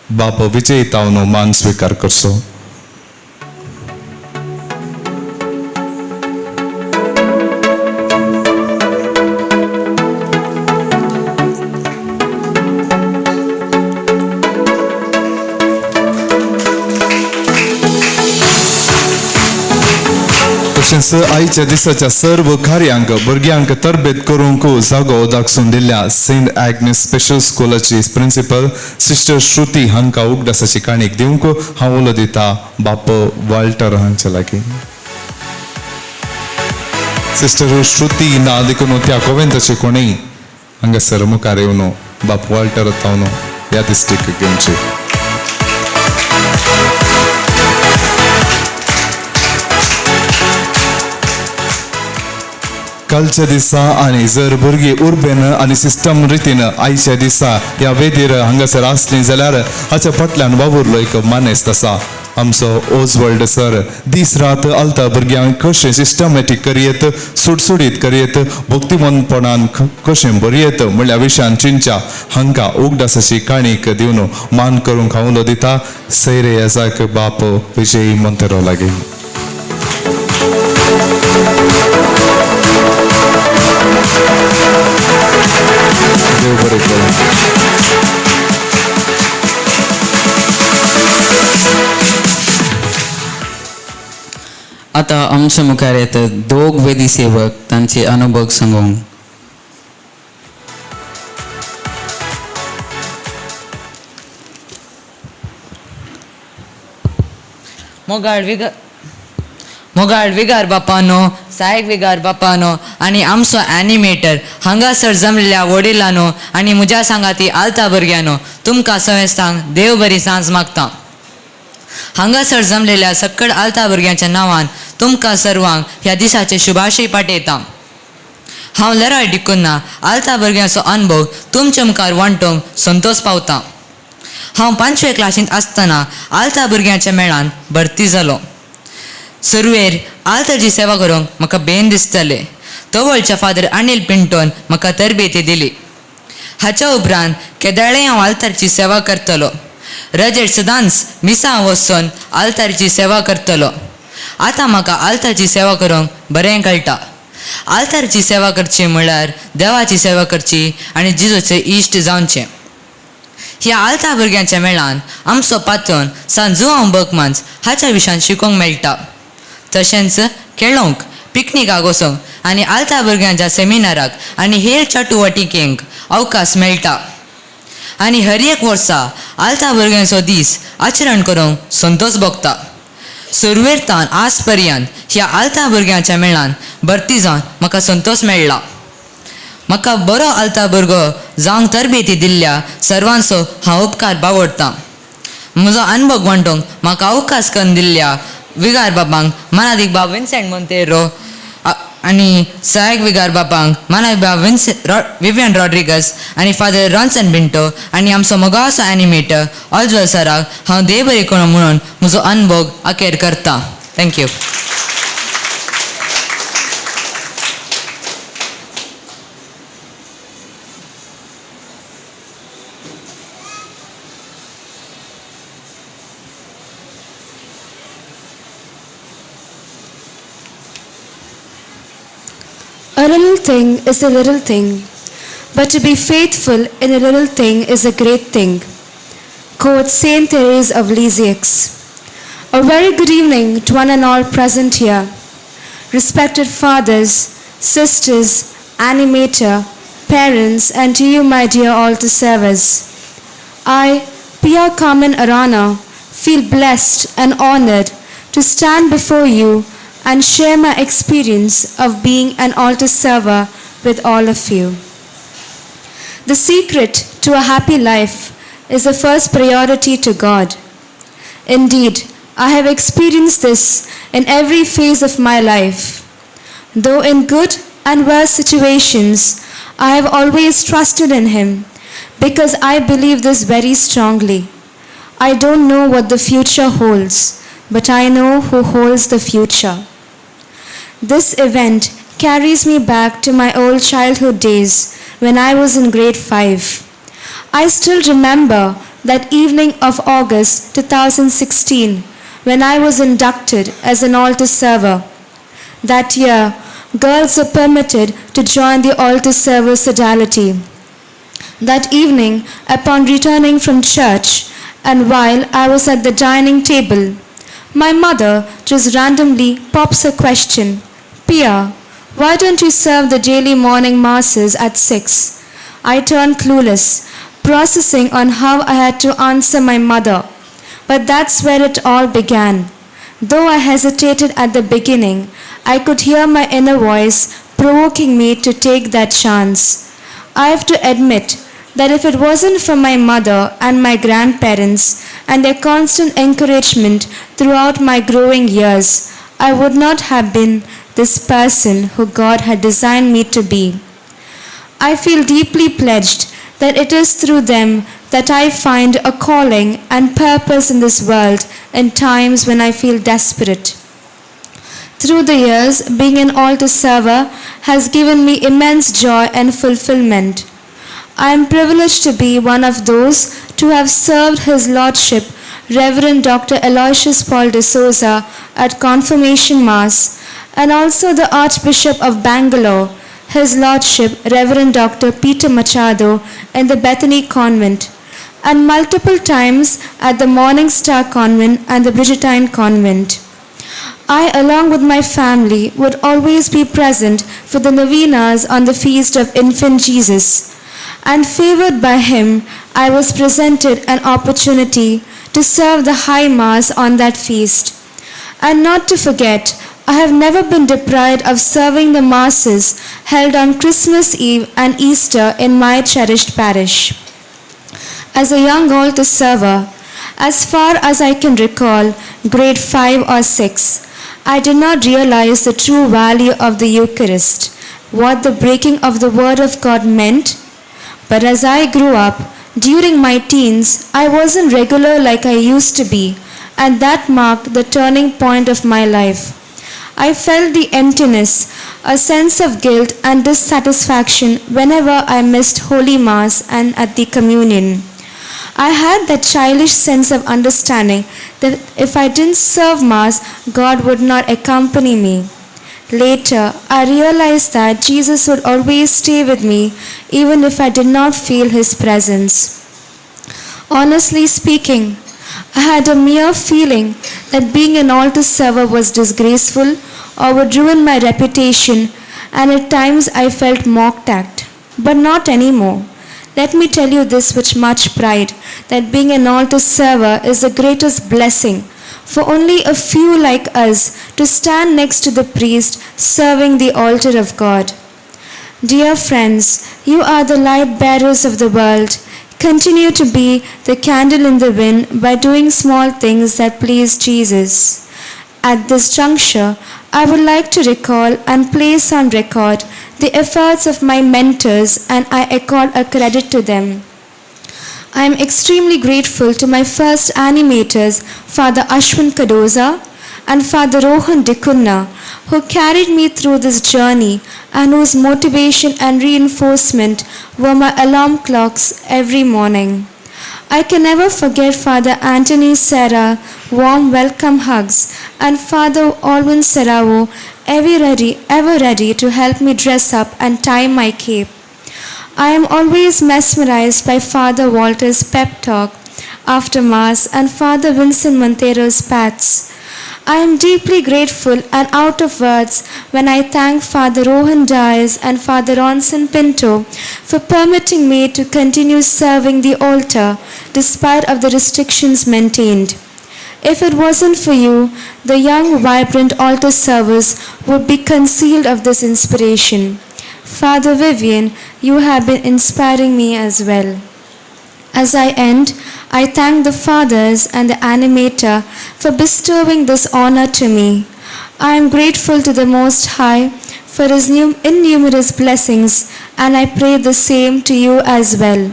बाप विजय तावन मान स्विकार करचो. तशेंच आयच्या दिसाच्या सर्व कार्यांक भुरग्यांक तरबेत करूंक जागो दाखसून दिल्ल्या सेंट आग्नेस स्पेशल स्कुलाची प्रिंसिपल सिस्टर श्रुती हांकां उगडासाची काणीक दिवंक हांव उलो दिता बाप वाल्टर हांचे लागीं. सिस्टर श्रुती ना देखून त्या कोवेंताचे कोणूय हांगासर मुखार येवन बाप वाल्टर तावन ह्या दिश्टीक घेवची. कालच्या दिसा आनी जर भुरगीं उर्बेन आनी सिस्टम रितीन आयच्या दिसा ह्या वेदीर हांगासर आसलीं जाल्यार हाच्या फाटल्यान वावुरलो एक मानेस्त आसा आमचो ओजवर्ल्ड सर. दीस रात आलता भुरग्यांक कशें सिस्टमॅटीक करयेत, सुडसुडीत करयेत, भक्तिमनपणान कशें बरयेत म्हणल्या विशयान चिंच्या हांकां उगडासाची काणीक दिवन मान करूंक हांव उलो दिता सैरे येजाक बाप विजय मोंतेरो लागीं. देव बरें करूं. आतां आमच्या मुखार येतात दोग वेदी सेवक तांचे अनुभव सांगूंक. मोगाळ विगार बापानो, सायक विगार बापानो आनी आमचो एनिमेटर हांगासर जमलेल्या वडिलांनो आनी म्हज्या सांगाती आलता भुरग्यांनो, तुमकां सवेस्तांक देव बरी सांज मागता. हांगासर जमलेल्या सक्कड आलता भुरग्यांच्या नांवान तुमकां सर्वांक ह्या दिसाचे शुभाशय पाठयता. हांव लेरॉय डिकुन्ना आलता भुरग्यांचो अनुभव तुमच्या मुखार वांटूंक संतोश पावता. हांव 5वे क्लासींत आसतना आलता भुरग्यांच्या मेळान भरती जालो. सुरवेर आल्ताची सेवा करूंक म्हाका बेन दिसतालें. तवळच्या फादर अनिल पिंटोन म्हाका तरबेती दिली. हाच्या उपरांत केदाळें हांव आल्तारची सेवा करतलो. रजेर सदांच मिसां वचून आल्तारची सेवा करतलो. आतां म्हाका आल्तारची सेवा करूंक बरें कळटा. आल्तारची सेवा करची म्हळ्यार देवाची सेवा करची आनी जिजोचे इश्ट जावचें. ह्या आल्ता भुरग्यांच्या मेळान आमचो पात्रोन सान जुआंव बर्गमान्स हाच्या विशयान शिकोवंक मेळटा. तशेंच खेळोंक, पिकनिकाक वचोंक आनी आल्ता भुरग्यांच्या सेमिनाराक आनी हेर चटुवटिकेंक अवकाश मेळटा. आनी हर एक वर्सा आल्ता भुरग्यांचो दीस आचरण करूंक संतोश भोगता. सुरवेरतान आज पर्यंत ह्या आल्ता भुरग्यांच्या मेळान भरती जावन म्हाका संतोश मेळ्ळा. म्हाका बरो आल्ता भुरगो जावंक तरबेती दिल्ल्या सर्वांचो हांव उपकार बावडटां. म्हजो अनुभव वांटूंक म्हाका अवकाश करून दिल्ल्या विगार बाबांक मानादीक बाब विन्सेंट मोंतेरो आनी सहायक विगार बाबांक मानादीक बाब विवियन रॉड्रिगस आनी फादर रॉन्सन पिंटो आनी आमचो मोगासो एनिमेटर ऑजवल सराक हांव देव बरें करूं म्हणून म्हजो अनुभव अखेर करता. Thank you. A little thing is a little thing, but to be faithful in a little thing is a great thing. Quote Saint Therese of Lisieux. A very good evening to one and all present here. Respected fathers, sisters, animator, parents, and to you, my dear altar servers. I, Pia Carmen Arana, feel blessed and honored to stand before you and share my experience of being an altar server with all of you. The secret to a happy life is the first priority to God. Indeed, I have experienced this in every phase of my life. Though in good and worse situations, I have always trusted in Him because I believe this very strongly. I don't know what the future holds, but I know who holds the future. This event carries me back to my old childhood days when I was in grade 5. I still remember that evening of August 2016 when I was inducted as an altar server. That year, girls were permitted to join the altar server sodality. That evening, upon returning from church and while I was at the dining table, my mother just randomly pops a question, "Pia, why don't you serve the daily morning masses at 6? I turned clueless, processing on how I had to answer my mother. But that's where it all began. Though I hesitated at the beginning, I could hear my inner voice provoking me to take that chance. I have to admit that if it wasn't for my mother and my grandparents and their constant encouragement throughout my growing years, I would not have been this person who God had designed me to be. I feel deeply pledged that it is through them that I find a calling and purpose in this world in times when I feel desperate. Through the years, being an altar server has given me immense joy and fulfillment. I am privileged to be one of those to have served His Lordship, Reverend Dr. Aloysius Paul de Souza at Confirmation Mass, and also the Archbishop of Bangalore, His Lordship, Reverend Dr. Peter Machado in the Bethany Convent, and multiple times at the Morning Star Convent and the Brigittine Convent. I, along with my family, would always be present for the novenas on the feast of Infant Jesus, and favored by him, I was presented an opportunity to serve the High Mass on that feast. And not to forget, I have never been deprived of serving the Masses held on Christmas Eve and Easter in my cherished parish. As a young altar server, as far as I can recall, grade 5 or 6, I did not realize the true value of the Eucharist, what the breaking of the Word of God meant. But as I grew up, during my teens, I wasn't regular like I used to be, and that marked the turning point of my life. I felt the emptiness, a sense of guilt and dissatisfaction whenever I missed Holy Mass and at the communion. I had that childish sense of understanding that if I didn't serve Mass, God would not accompany me. Later, I realized that Jesus would always stay with me even if I did not feel his presence. Honestly speaking, I had a mere feeling that being an altar server was disgraceful or would ruin my reputation, and at times I felt mocked at. But not anymore. Let me tell you this with much pride, that being an altar server is the greatest blessing for only a few like us to stand next to the priest serving the altar of God. Dear friends, you are the light bearers of the world. Continue to be the candle in the wind by doing small things that please Jesus. At this juncture, I would like to recall and place on record the efforts of my mentors, and I accord a credit to them. I am extremely grateful to my first animators, Father Ashwin Kadoza and Father Rohan Dikunna, who carried me through this journey and whose motivation and reinforcement were my alarm clocks every morning. I can never forget Father Anthony Serra warm welcome hugs and Father Alwyn Serrao ever ready to help me dress up and tie my cape. I am always mesmerized by Father Walter's pep talk after Mass and Father Vincent Montero's pats. I am deeply grateful and out of words when I thank Father Rohan Dias and Father Ronson Pinto for permitting me to continue serving the altar despite of the restrictions maintained. If it wasn't for you, the young, vibrant altar servers would be concealed of this inspiration. Father Vivian, you have been inspiring me as well. As I end, I thank the fathers and the animator for bestowing this honor to me. I am grateful to the Most High for His innumerous blessings, and I pray the same to you as well.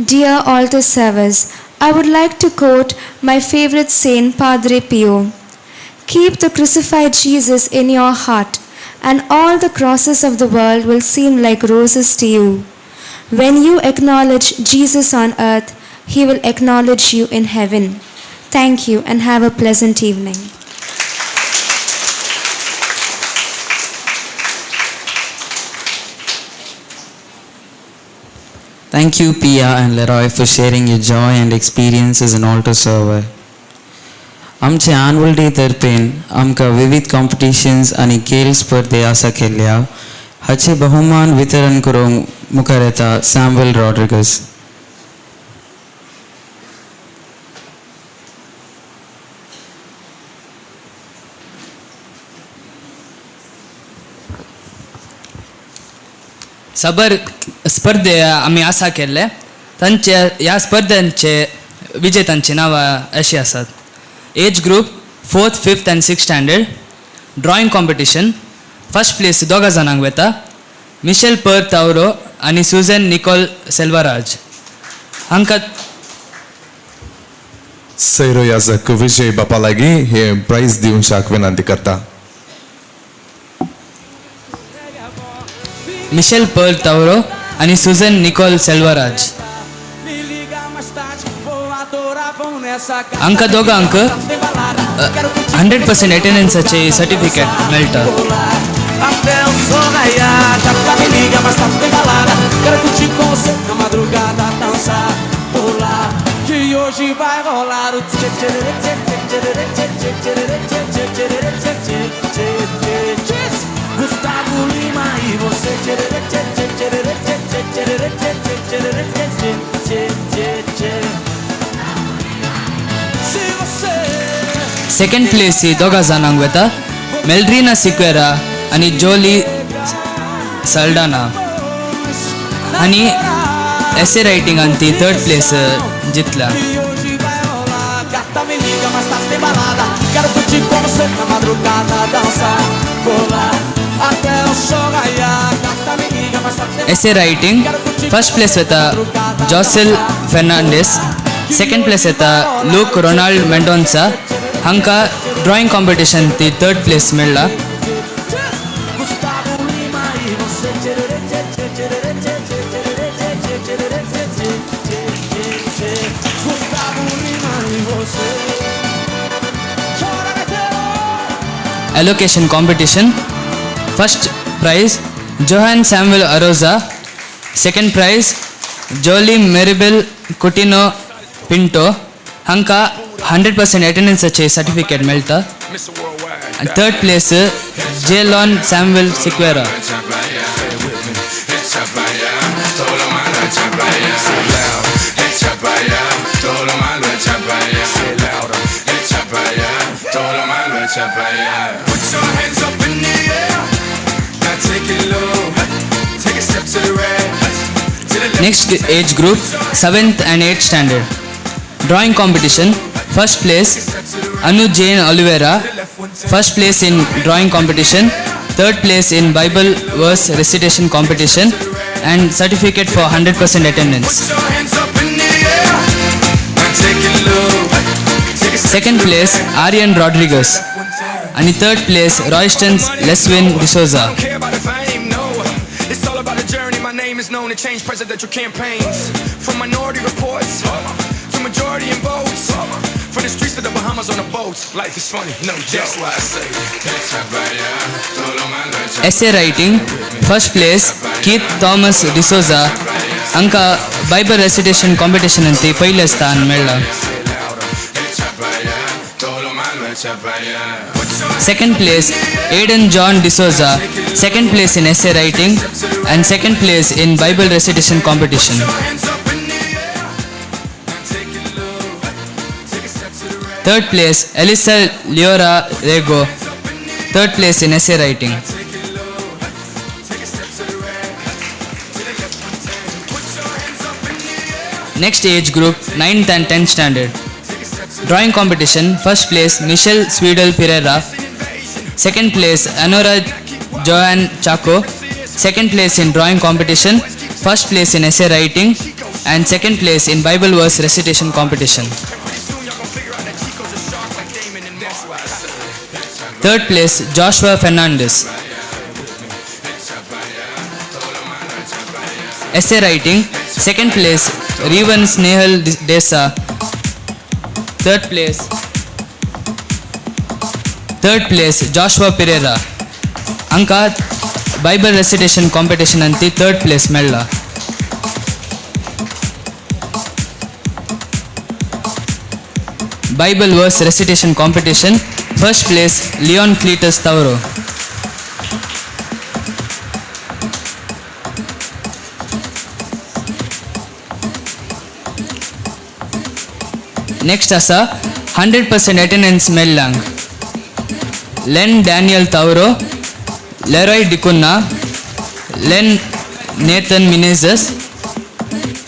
Dear altar servers, I would like to quote my favorite saint, Padre Pio. Keep the crucified Jesus in your heart, and all the crosses of the world will seem like roses to you. When you acknowledge Jesus on earth, He will acknowledge you in heaven. Thank you and have a pleasant evening. Thank you, Pia and Leroy, for sharing your joy and experience as an altar server. आमचे annual day तर्फेन आमकां विविध कॉम्पिटिशन्स आनी खेल स्पर्धे आसा केल्ल्या हाचे बहुमान वितरण करूंक मुखार येता सॅम्युअल रॉड्रिगस. साबार स्पर्धे आमी आसा केल्ले तांचे ह्या स्पर्धांचे विजेतांची नांवां अशीं आसात. Age group 4th, 5th and 6th standard. Drawing competition first place दोगा जाणांक वता, मिशेल पर तावरो आनी सुजन निकोल सेल्वाराज हांकां. सैरो याजक विजय बापा लागीं हे प्रायज दिवंक विनंती करता. मिशेल पर्ल तावरो आनी सुजन निकोल सेल्वाराज हांकां दोगांक 100% अटेंडन्साचे सर्टिफिकेट मेळटा. Gustavo Lima e você. Second place दोगा जाणांक वता, मेल्ड्रिना सिक्वेरा आनी जोली सल्डाना आनी एसे रायटिंगान ती थर्ड प्लेस जितला. एसे रायटिंग फर्स्ट प्लेस वता जॉसेल फेर्नांडीस, सेकंड प्लेस येता लूक रोनाल्ड मेंडोन्सा हांकां ड्रॉइंग कॉम्पिटिशन ती थर्ड प्लेस मेळ्ळा. Elocution competition first prize Johan Samuel Aroza, second prize Jolie Maribel Coutinho Pinto हांकां 100% अटेंडन्साचे सर्टिफिकेट मेळटा. आनी third place Jelon Samuel Sequeira. echa pa' allá, todo lo malo echa pa' allá. Echa pa' allá, todo lo malo echa pa' allá. Echa pa' allá, todo lo malo echa pa' allá. Put your hands up in the air. Now take it low. Take a step to the right. Next age group, 7th and 8th standard. Drawing competition, first place Anu Jane Oliveira, first place in drawing competition, third place in Bible verse recitation competition, and certificate for 100% attendance. Second place Aryan Rodriguez, and third place Royston Leswin D'Souza. Is known to change presidential campaigns, from minority reports to majority in votes, from the streets to the Bahamas on the boats. Life is funny, no joke. That's why I say, Essay writing, first place Keith Thomas D'Souza, Anka Bible recitation competition anti पहले स्थान मेळ्ळा. Second place Aiden John D'Souza, second place in essay writing and second place in Bible recitation competition. Third place Elisa Leora Rego, third place in essay writing. Next age group, 9th and 10th standard. Drawing competition, first place Michelle Swedel Pereira, second place Anora Joanne Chaco, second place in drawing competition, first place in essay writing, and second place in Bible verse recitation competition. Third place Joshua Fernandez. Essay writing, second place Revan Snehal Desa, third place Joshua Pereira. Anka Bible recitation competition anti third place mella. Bible verse recitation competition, first place Leon Cletus Tauro. Next asa 100% attendance mellang Len Daniel Tauro, Leroy D'Cunha, Len Nathan Menezes,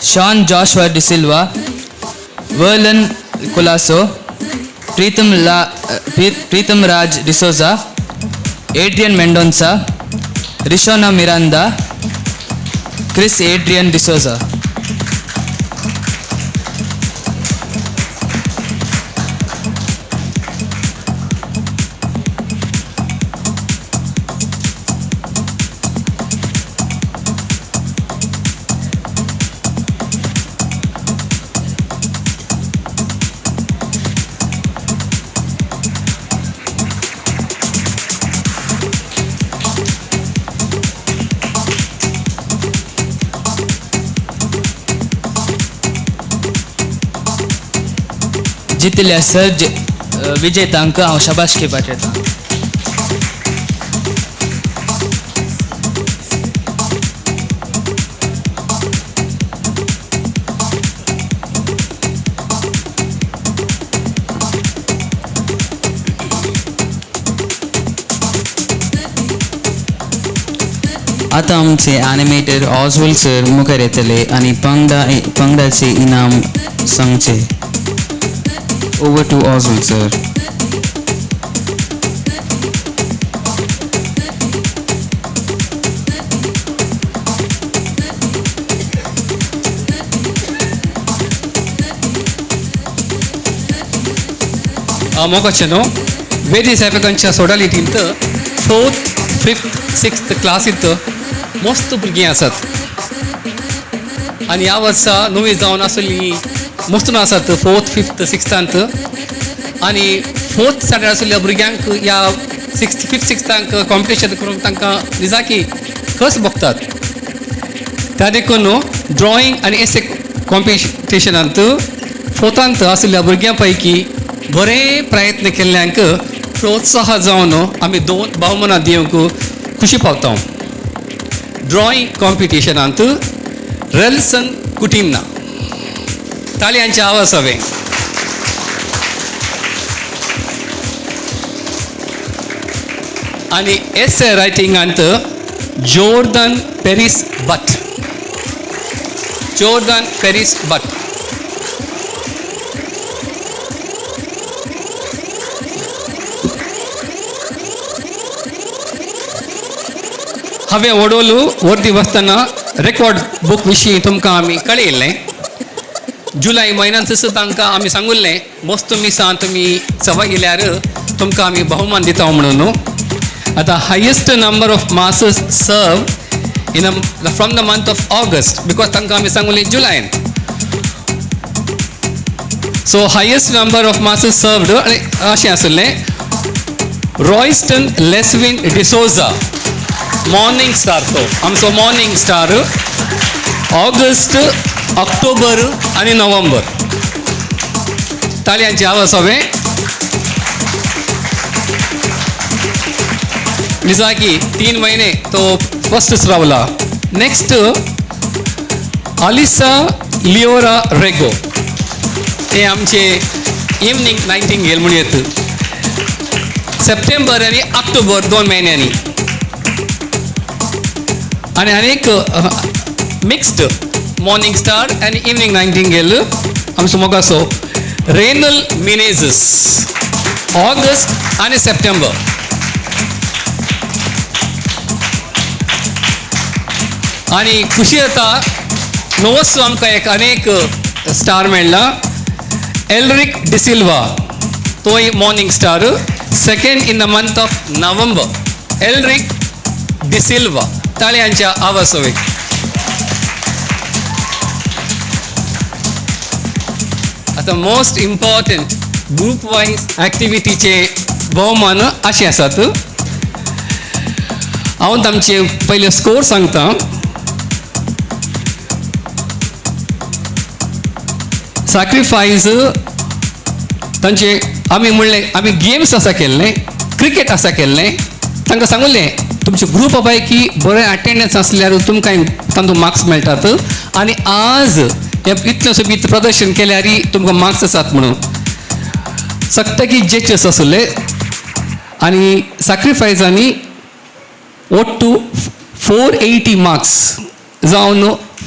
Sean Joshua D'Silva, Verlon Colasso, Preetham Raj D'Souza, Adrian Mendonca, Rishona Miranda, Chris Adrian D'Souza. जितल्या सर विजेतांक हांव शाबासकी पाठयतां. आतां आमचे एनिमेटर ऑजवल सर मुखार येतले आनी पंगडाचे इनाम सांगचे. Over to Oswald sir. मोगाचे न्हू वेदी साहेबांच्या सोडालिटींत फोर्थ फिफ्थ सिक्स्थ क्लासींत मस्त भुरगीं आसात आनी ह्या वर्सा नवी जावन आसली मस्त आसात फोर्थ फिफ्थ सिक्स्थांत आनी फोर्थ स्टँडर्ड आशिल्ल्या भुरग्यांक ह्या सिक्स्थ फिफ्थ सिक्स्थांक कॉम्पिटिशन करूंक तांकां निजाकी कस भोगतात. त्या देखून ड्रॉइंग आनी एसे कॉम्पिटिशनांत फोर्थांत आशिल्ल्या भुरग्यां पैकी बरे प्रयत्न केल्ल्यांक प्रोत्साह जावन आमी दोन भोवमानां दिवंक खुशी पावता. ड्रॉइंग कॉम्पिटिशनांत रेल्सन कुटिन्ना. ताळयांचे आवाज हवे. आनी एसे रायटिंगांत Jordan Paris Butt. Jordan Paris Butt. हांवें वडोलू वर्दी बसतना रेकॉर्ड बूक विशीं तुमकां आमी कळयल्लें. जुलय म्हयन्यांत सुद्दां तांकां आमी सांगुल्लें मस्त मिसां तुमी सभा गेल्यार तुमकां आमी बहुमान दिता म्हणून. आतां highest number of masses serve in from the month of August because तांकां आमी सांगुल्लें जुलयन. So highest number of masses served अशें आशिल्लें Royston Leswin D'Souza morning star. तो आमचो मॉर्निंग स्टार ऑगस्ट ऑक्टोबर आनी नोव्हेंबर. ताळयांची आवाज हांवें निजाकी 3 महिने तो फर्स्टच रावला. नेक्स्ट अलिसा लिओरा रेगो ते आमचे इवनींग नायटिंगेल म्हणून येत सप्टेंबर आनी ऑक्टोबर 2 म्हयन्यांनी. आनी आनीक मिक्स्ड मॉर्निंग स्टार आनी इवनींग नायटिंगेल आमचो मोगासो रेनल मिनेझस ऑगस्ट आनी सप्टेंबर. आनी खुशी जाता नवोच आमकां एक अनेक स्टार मेळ्ळा. एल्रिक डिसिल्वा तोय morning star second in the month of November. Elric D'Silva ताळयांच्या आवाज हवे. आतां मोस्ट इम्पॉर्टंट ग्रूप वायज एक्टिविटीचे भोवमान अशे आसात. हांव तांचे पयले स्कोर सांगता. सॅक्रिफायस तांचे आमी म्हणलें आमी गेम्स आसा केल्ले क्रिकेट आसा केल्लें तांकां सांगुल्लें तुमचे ग्रुपा पैकी बरें अटेंडन्स आसल्यार तुमकां तांतूं मार्क्स मेळटात आनी आज हें इतलें सोबीत प्रदर्शन केल्यार तुमकां मार्क्स आसात म्हणून. सगळ्याकी जेचेस आसले आनी सॅक्रिफायसांनी ಒಟ್ಟು 480 मार्क्स जावन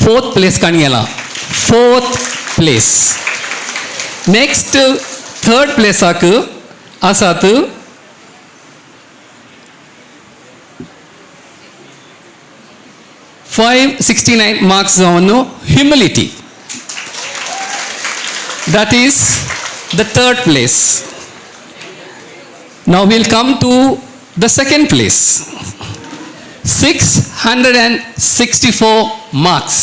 फोर्थ प्लेस काणी गेला. Fourth place. नेक्स्ट थर्ड प्लेसाक आसात 569 मार्क्स जावन humility. That is the third place. Now we'll come to the second place. 664 marks.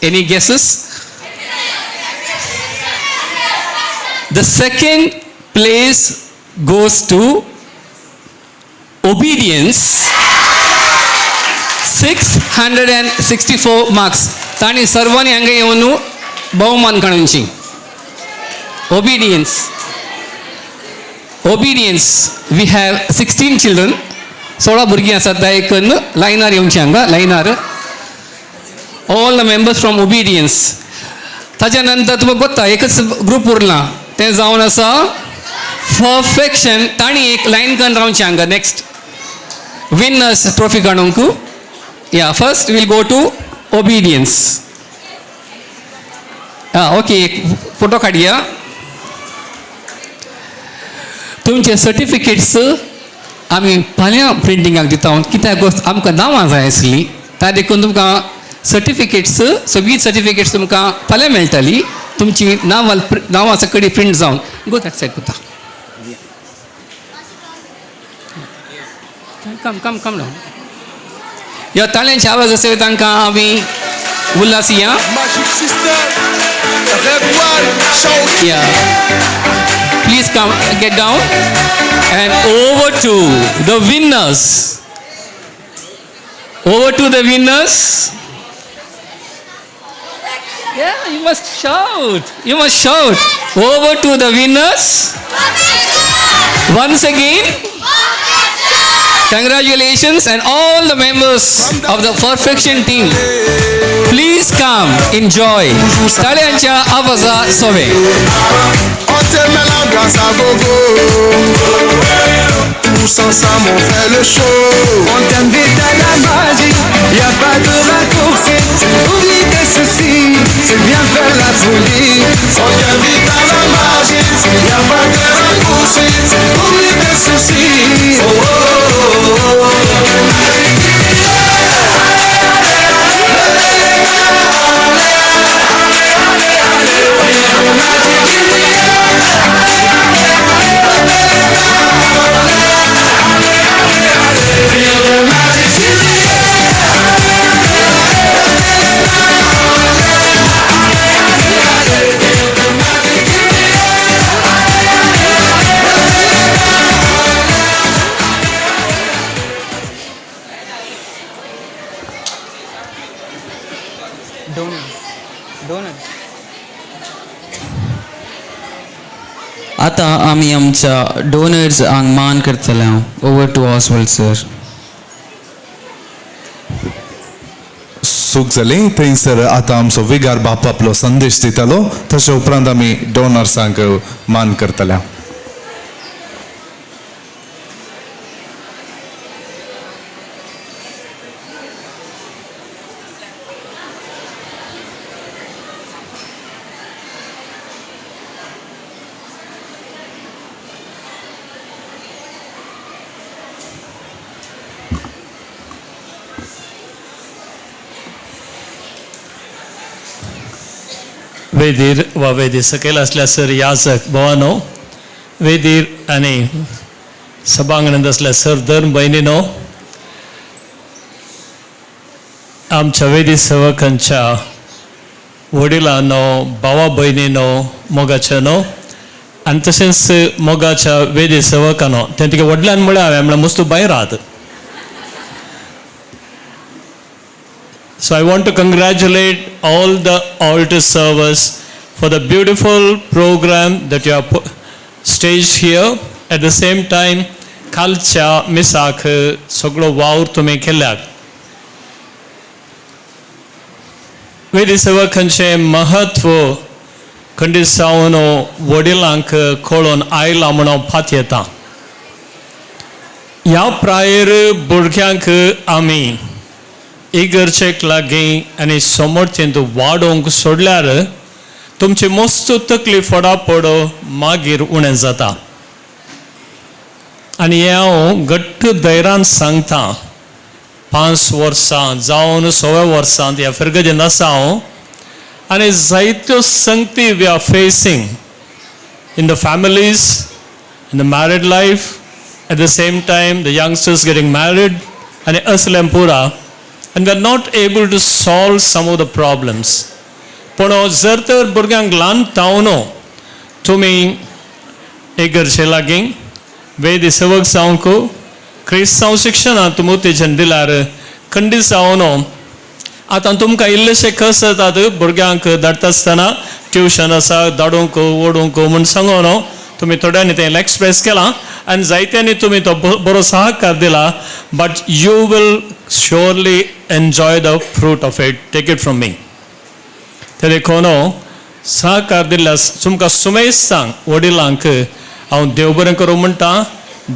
Any guesses? The second place goes to obedience. 664 marks. ताणी सर्वांनी हांगा येवन बहुमान काडूनची. Obedience. Obedience. We have 16 children. 16 भुरगीं आसात एक लायनार येवची हांगा लायनार. All the members from obedience. ताच्या नंतर तुमकां गोत्ता एकच ग्रूप उरला तें जावन आसा परफेक्शन. तांणी एक लायन करून रावचें हांगा नेक्स्ट विनर्स ट्रॉफी काडूंक. Yeah first we'll go to obedience. Ah okay एक फोटो काडया. तुमचे सर्टिफिकेट्स आमी फाल्यां प्रिंटिंगाक दिता कित्याक आमकां नांवां जाय आसलीं ता देखून तुमकां सर्टिफिकेट्स सगळीं सर्टिफिकेट्स तुमकां फाल्यां मेळटली. तुमची नांवां नांवां सकडी प्रिंट जावन गो that side पुता. कम कम कम डावन. ह्या ताळ्यांचे आवाज आसा तांकां आमी उल्हासिया. Yeah. Please come get down and over to the winners. Over to the winners. Yeah, you must shout. You must shout. Over to the winners. Once again. Congratulations and all the members of the perfection team. Please come, enjoy. टाळयांच्या आवाजा सोवे. On te met l'ambiance à gogo. Tous ensemble on fait le show. On t'invite à la magie, y a pas de raccourci. Oublie tes soucis, c'est bien faire la folie. On t'invite à la magie, y a pas de raccourci. Oublie tes soucis. Oh, oh, oh, oh. आतां आमी आमच्या डोनर्स हांग मान करतले. Over to Oswald sir. सूख जाली थंयसर आतां आमचो विगार बाप आपलो संदेश दितालो. तशें उपरांत आमी डोनर्सांक मान करतले. वेदीर वा वेदी सकयल आसल्या सर याजक भवानो, वेदीर आनी सभांगणांत आसल्या सर धर्म भयणीनो, आमच्या वेदी सेवकांच्या वडिलांनो, भावा भयणीनो, मोगाच्यानो आनी तशेंच मोगाच्या वेदी सेवकांनो, तें तुगे व्हडल्यान म्हळ्यार हांवें म्हळ्यार मस्तू भायर आहात. So I want to congratulate all the altar servers for the beautiful program that you have staged here. At the same time, कालच्या मिसाक सगळो वावर तुमी केल्यात. वेदी सेवकांचें महत्व खंडीत जावन वडिलांक कळोन आयलां म्हूण हांव पातयेतां. ह्या प्रायेर भुरग्यांक आमी इगर्जेक लागीं आनी समर्थेंत वाडोवंक सोडल्यार तुमची मस्त तकली फोडाफोड मागीर उणें जाता. आनी हें हांव घट्ट धैर्यान सांगता, 5 वर्सां जावन 100 वर्सां ह्या फिर्गजेंत आसा हांव आनी जायत्यो संगती we are facing in the families, in the married life, at the same time the youngsters getting married आनी असलें पुरा, and we are not able to solve some of the problems. पूण जर तर भुरग्यांक ल्हान तावनो तुमी इगर्जे लागीं वेदी सेवक जावंक क्रिस्तांव शिक्षणांत तुमी उत्तेजन दिल्यार खंडीत जावन आतां तुमकां इल्लेशे कस जातात भुरग्यांक धाडटा आसतना ट्युशन आसा धाडूंक ओडूंक म्हूण सांगून तुमी थोड्यांनी तें एक्सप्रेस केलां आनी जायत्यांनी तुमी तो बरो सहकार दिला. But you will surely enjoy the fruit of it. Take it from me. ते देखून सहकार दिल्ल्या तुमकां सुमेस्तांक वडिलांक हांव देव बरें करूं म्हणटा,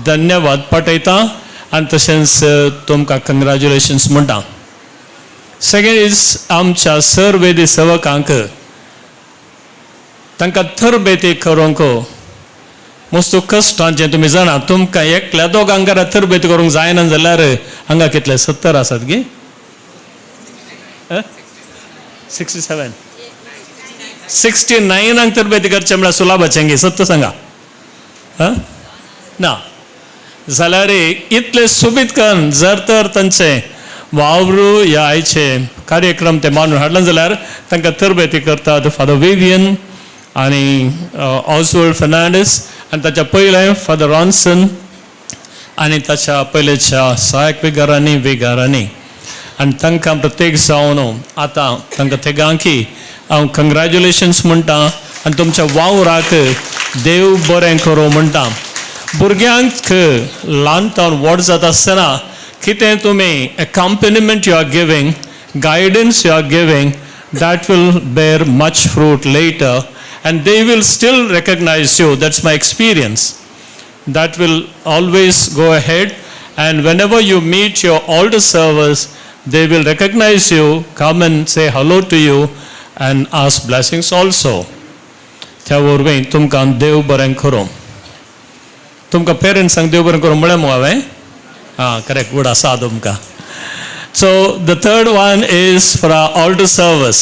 धन्यवाद पाठयता आनी तशेंच तुमकां कंग्रेच्युलेशन्स म्हणटा. सेकंड is आमच्या सर वेदी सेवकांक तांकां तरबेती करूंक मस्त कश्टांचें तुमी जाणा. तुमकां एकल्या दोगांक घरा तरबेती करूंक जायना जाल्यार हांगा कितले 70 आसात गी, 67 69 तरबेती करचें म्हळ्यार सुलाभाचें गी, सत्य सांगा ना जाल्यार इतले सोबीत करून जर तर तांचें वावरू ह्या आयचे कार्यक्रम ते मानून हाडले जाल्यार तांकां तरबेती करतात फादर विवियन आनी ऑसवर्ड फर्नांडीस आनी ताच्या पयलें फादर रॉन्सन आनी ताच्या पयलेच्या सहायक विगारांनी विगारांनी आनी तांकां प्रत्येक जावन आतां तांकां तेगांकी हांव कंग्रेच्युलेशन्स म्हणटा आनी तुमच्या वावराक देव बरें करूं म्हणटा. भुरग्यांक ल्हान तावन व्हड जाता आसतना कितें तुमी accompaniment you are giving, guidance you are giving, that will bear much fruit later and they will still recognize you. That's my experience. That will always go ahead, and whenever you meet your older servers, they will recognize you, come and say hello to you and ask blessings also. त्या वरवीं तुमकां देव बरें करूं. तुमकां पेरंट्सांक देव बरें करूं म्हळें मगो हांवें? आं, करेक्ट, गूड आसा तुमकां. So the third one is for our altar servers.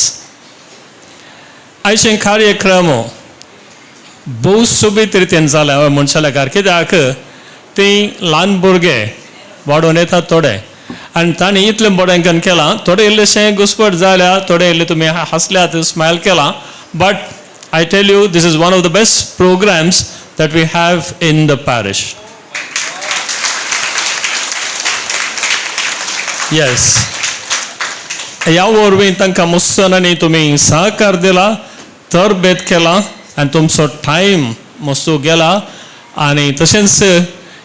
आयचें कार्यक्रम भोव सोबीत रितीन जालें हांवें मनशाल्या कार, कित्याक तीं ल्हान भुरगे वाडोवन येतात थोडे आनी तांणी इतलें बरें करून केलां. थोडे इल्लेशें घुसपट जाल्या, थोडे इल्ले तुमी हांसल्यात, स्मायल केलां, but I tell you this is one of the best programs that we have in the parish. Yes, ह्या वरवीं तांकां मस्तनांनी तुमी सहकार दिला, तरबेत केला आनी तुमचो टायम मस्तू गेला. आनी तशेंच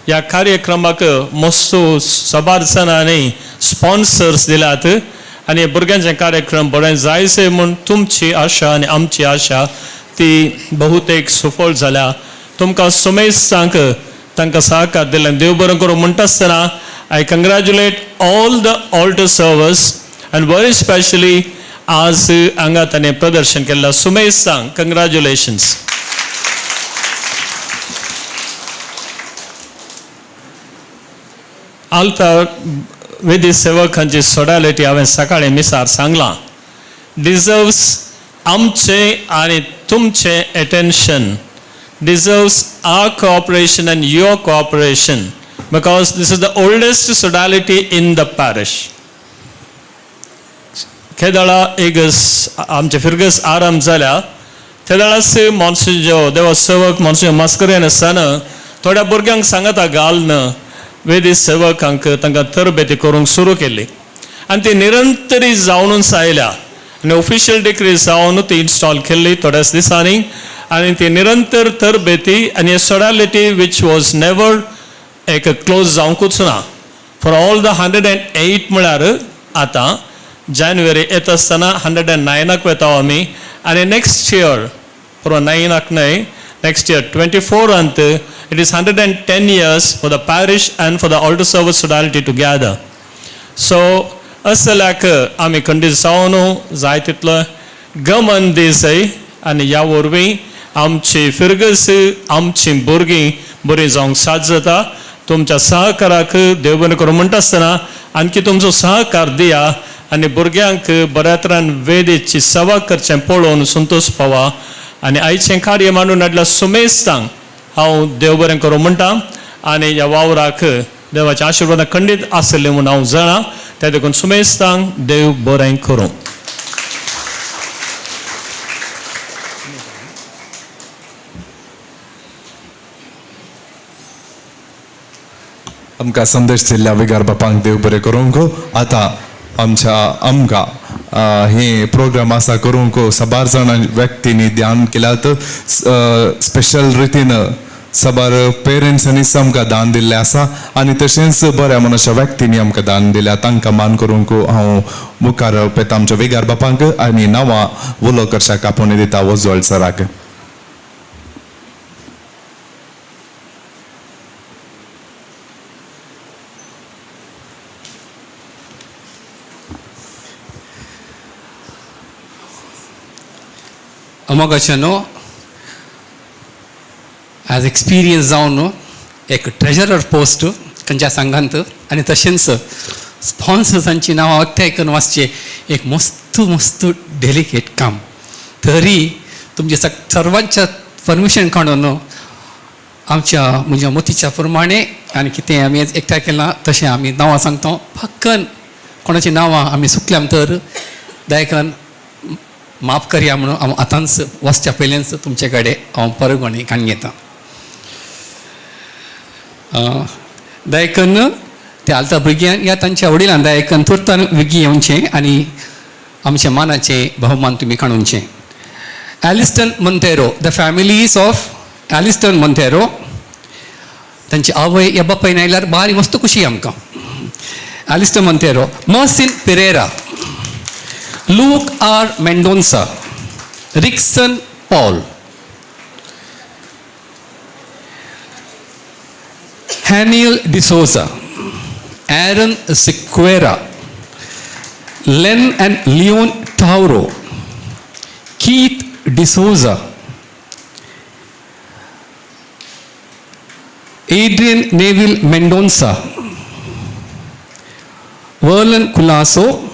ह्या कार्यक्रमाक मस्तू साबार जाणांनी स्पॉन्सर्स दिल्यात आनी भुरग्यांचे कार्यक्रम बरें जायचे म्हूण तुमची आशा आनी आमची आशा ती बहुतेक सफळ जाल्या. तुमकां सुमेस्तांक तांकां सहकार दिल्यान देव बरें करूं म्हणटा आसतना I congratulate all the altar servers and very specially आज हांगा ताणें प्रदर्शन केल्लें सुमेस्तांक कंग्रेच्युलेशन्स. आल्तार वेदी सेवकांची सोडालिटी हांवें सकाळीं मिसार सांगलां, डिजर्व्स आमचें आनी तुमचें attention, deserves our cooperation and your cooperation, because this is the oldest sodality in the parish. केदळा एगस आमचे फिरगस आराम जाल्या तेदळाच मॉन्सिंजो देवा सेवक मॉन्सिंजो मास्करेन आसतना थोड्या भुरग्यांक सांगता घालून वेदी सेवकांक तांकां तरबेती करूंक सुरू केली आनी ती निरंतरी जावनूच आयल्या आनी ऑफिशियल डिग्री जावन ती इन्स्टॉल केल्ली थोड्याच दिसांनी आनी ती निरंतर तरबेती आनी सोडालिटी which was never एक क्लोज जावंकूच ना फॉर ऑल the 108 म्हळ्यार आतां जानेवारी येता आसतना 109 वता आमी आनी नेक्स्ट इयर पुरो 9 न्हय, next year 24 it is 110 years for the parish and for the altar service sodality together. So असल्याक आमी खंडीत जावन जाय तितलो गमन दिसय आनी ह्या वरवीं आमची फिरगस आमची भुरगीं बरीं जावंक साथ जाता. तुमच्या सहकाराक देव बरें करूं म्हणटा आसतना आणखी तुमचो सहकार दिया आनी भुरग्यांक बऱ्या तरान वेदीची सेवा करचें पळोवन संतोश पावा आनी आयचें कार्य मांडून हाडल्या सुमेस्तांक हांव देव बरें करूं म्हणटा आनी ह्या वावराक देवाच्या आशिर्वादान खंडीत आसलें म्हूण हांव जाणा. त्या देखून सुमेस्तांक देव बरें करूं. आमकां संदेश दिल्ल्या विगार बापांक देव बरें करूंक. आतां आमच्या आमकां हे प्रोग्राम आसा करूंक साबार जाणां व्यक्तींनी ध्यान केल्यात, स्पेशल रितीन साबार पेरंट्सांनी आमकां दान दिल्लें आसा आनी तशेंच बऱ्या मनशा व्यक्तींनी आमकां दान दिल्या, तांकां मान करूंक हांव मुखार पेता आमच्या विगार बापांक आनी नांवां उलो करशाक आपोवणें दिता वजवळ सराक. अमोगाच्यानो एज एक्सपिरियन्स जावन एक ट्रेजरर पोस्ट खंयच्या संघांत आनी तशेंच स्पॉन्सर्सांची नांवां एकठांय करून वाचचें एक मस्त मस्त डेलिकेट काम. तरी तुमच्या सर्वांच्या परमिशन काडून आमच्या म्हज्या मतीच्या प्रमाणे आनी कितें आमी एकठांय केलां तशें आमी नांवां सांगता. फक्कन कोणाचीं नांवां आमी सुकल्या तर दयाकन माफ करया म्हणून हांव आतांच वचच्या पयलींच तुमचे कडेन हांव परगणी काडून घेता. दयाकन त्या आलता भुरग्यान या तांच्या वडिलान दयाकन तुर्तान वेगीं येवचें आनी आमच्या मानाचें भोवमान तुमी काडुचें. Aliston Monteiro, the families of Aliston Monteiro, तांची आवय या बापायन आयल्यार बारी मस्त खुशी आमकां. Alistair Monteiro, Mersin Pereira, Luke R Mendonca, Rickson Paul, Haniel D'Souza, Aaron Sequeira, Len and Leon Tauro, Keith D'Souza, Adrian Neville Mendonca, Verlon Colaco,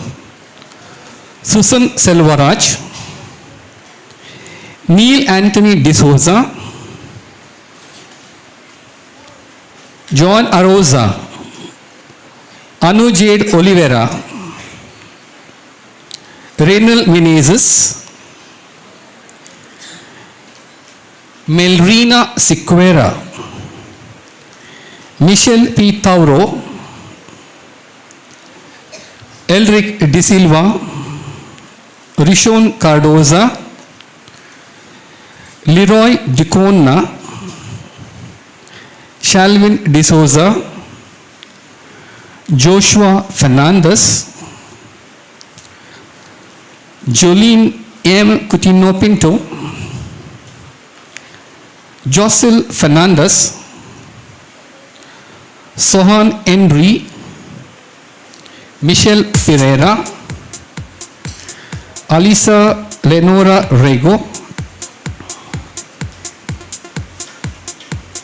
Susan Selvaraj, Neil Anthony D'Souza, John Aroza, Anujade Oliveira, Renal Menezes, Melrina Sequeira, Michelle P Tauro, Elric D'Silva, Rishon Cardoza, Leroy D'Cunha, Shalvin D'Souza, Joshua Fernandes, Jolene M Coutinho Pinto, Josil Fernandes, Sohan Henry, Michelle Pereira, Alisa Lenora Rego,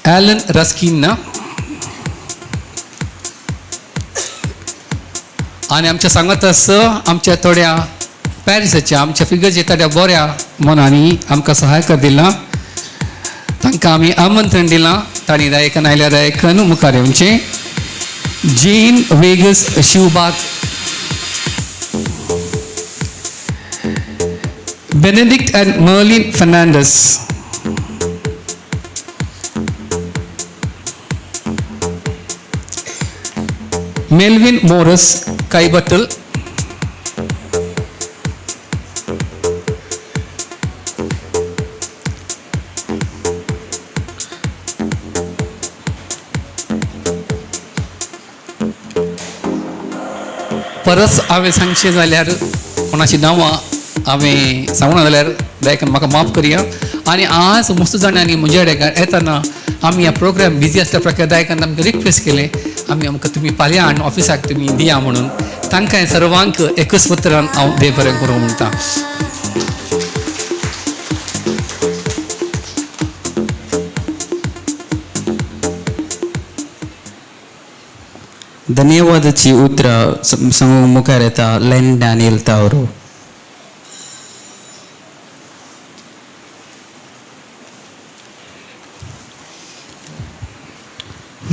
Alan Raskinha. आनी आमच्या सांगत आसा आमच्या थोड्या पॅरिसाच्या आमच्या फिगर्जे थोड्या बऱ्या मनांनी आमकां सहायकार दिलां, तांकां आमी आमंत्रण दिलां. तांणी दायकन आयल्यार दायकन मुखार येवचें. Jane Vegas Shivbag, Benedict and Merlin Fernandes, Melvin Morris Kaibattal, परस हांवें सांगचें जाल्यार कोणाची नांवां हांवें सांगूना जाल्यार दायकन म्हाका माफ करया. आनी आज मस्त जाणांनी म्हज्या कडेन येतना आमी ह्या प्रोग्राम बिजी आसल्या प्रकार दायकान आमकां रिक्वेस्ट केलें आमी आमकां तुमी फाल्यां हाडून ऑफिसाक तुमी दिया म्हणून. तांकां सर्वांक एकच पत्रान हांव देव बरें करूं म्हणटा. धन्यवादाची उतरां सांगूंक मुखार येता Len Daniel Tauro.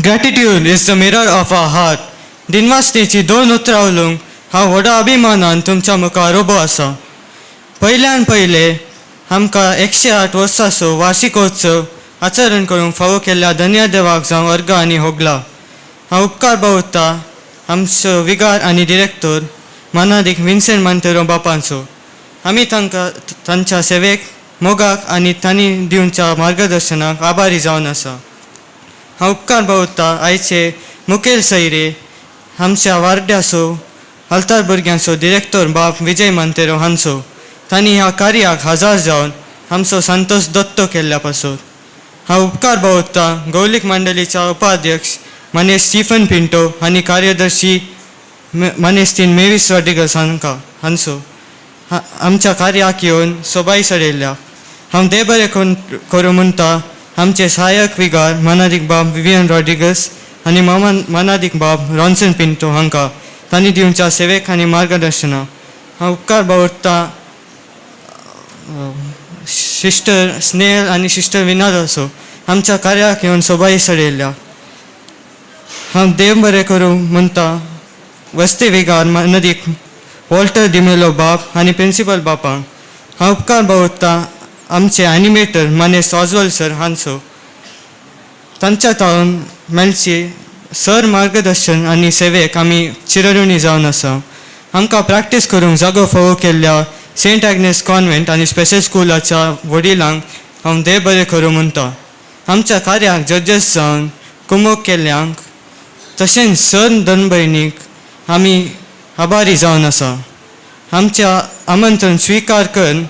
Gratitude is the mirror of our heart. दिनवासनेची दोन उतरां उलोवंक हांव व्हडा अभिमानान तुमच्या मुखार उबो आसा. पयल्यान पयले आमकां 108 वर्सांचो वार्षिकोत्सव आचरण करूंक फावो केल्ल्या धन्य देवाक जावं अर्घ आनी होगला. हांव उपकार बावता आमचो विगार आनी डिरेक्टर मानादीक विन्सेंट मांतेरो बापांचो. आमी तांकां तांच्या सेवेक मोगाक आनी तांणी दिवच्या मार्गदर्शनाक आभारी जावन आसा. हांव उपकार बावता आयचे मुखेल सैरे आमच्या वार्ड्याचो आल्तार भुरग्यांचो डिरेक्टर बाप विजय मांतेरो हांचो. तांणी ह्या कार्याक हजर जावन आमचो संतोष दत्तो केल्ल्या पासत. हांव उपकार बावता गौलीक मंडळीच्या उपाध्यक्ष मानेस्त स्टीफन पिंटो आनी कार्यदर्शी मानेस्तीन मेवीस रॉड्रिगस हांकां हांचो आमच्या कार्याक येवन सोबाय सडयल्या. हांव देव बरें करूं म्हणटा आमचे सहायक विगार मानादीक बाब विवियन रॉड्रिगस आनी मानादीक बाब रॉन्सन पिंटो हांकां तांणी दिवच्या सेवेक आनी मार्गदर्शनाक. हांव उपकार बावडटा सिस्टर स्नेहल आनी सिस्टर विनादाचो आमच्या कार्याक येवन सोबाय सडयल्या. हांव देव बरें करूं म्हणटा वस्ती विगार मानादीक वॉल्टर डिमेलो बाप आनी प्रिंसिपल बापांक. हांव उपकार बावडटा आमचे एनिमेटर मानेस्त ऑजवल सर हांचो. तांच्या ताळून मेळची सर मार्गदर्शन आनी सेवेक आमी चिरऋणी जावन आसा. आमकां प्रॅक्टीस करूंक जागो फावो केल्ल्या सेंट एग्नेस कॉन्वेंट आनी स्पेशल स्कुलाच्या वडिलांक हांव देव बरें करूं म्हणटा. आमच्या कार्याक जजेस जावन कुमोक केल्ल्यांक तशेंच सर धनभयणीक आमी आभारी जावन आसा. आमच्या आमंत्रण स्विकार करून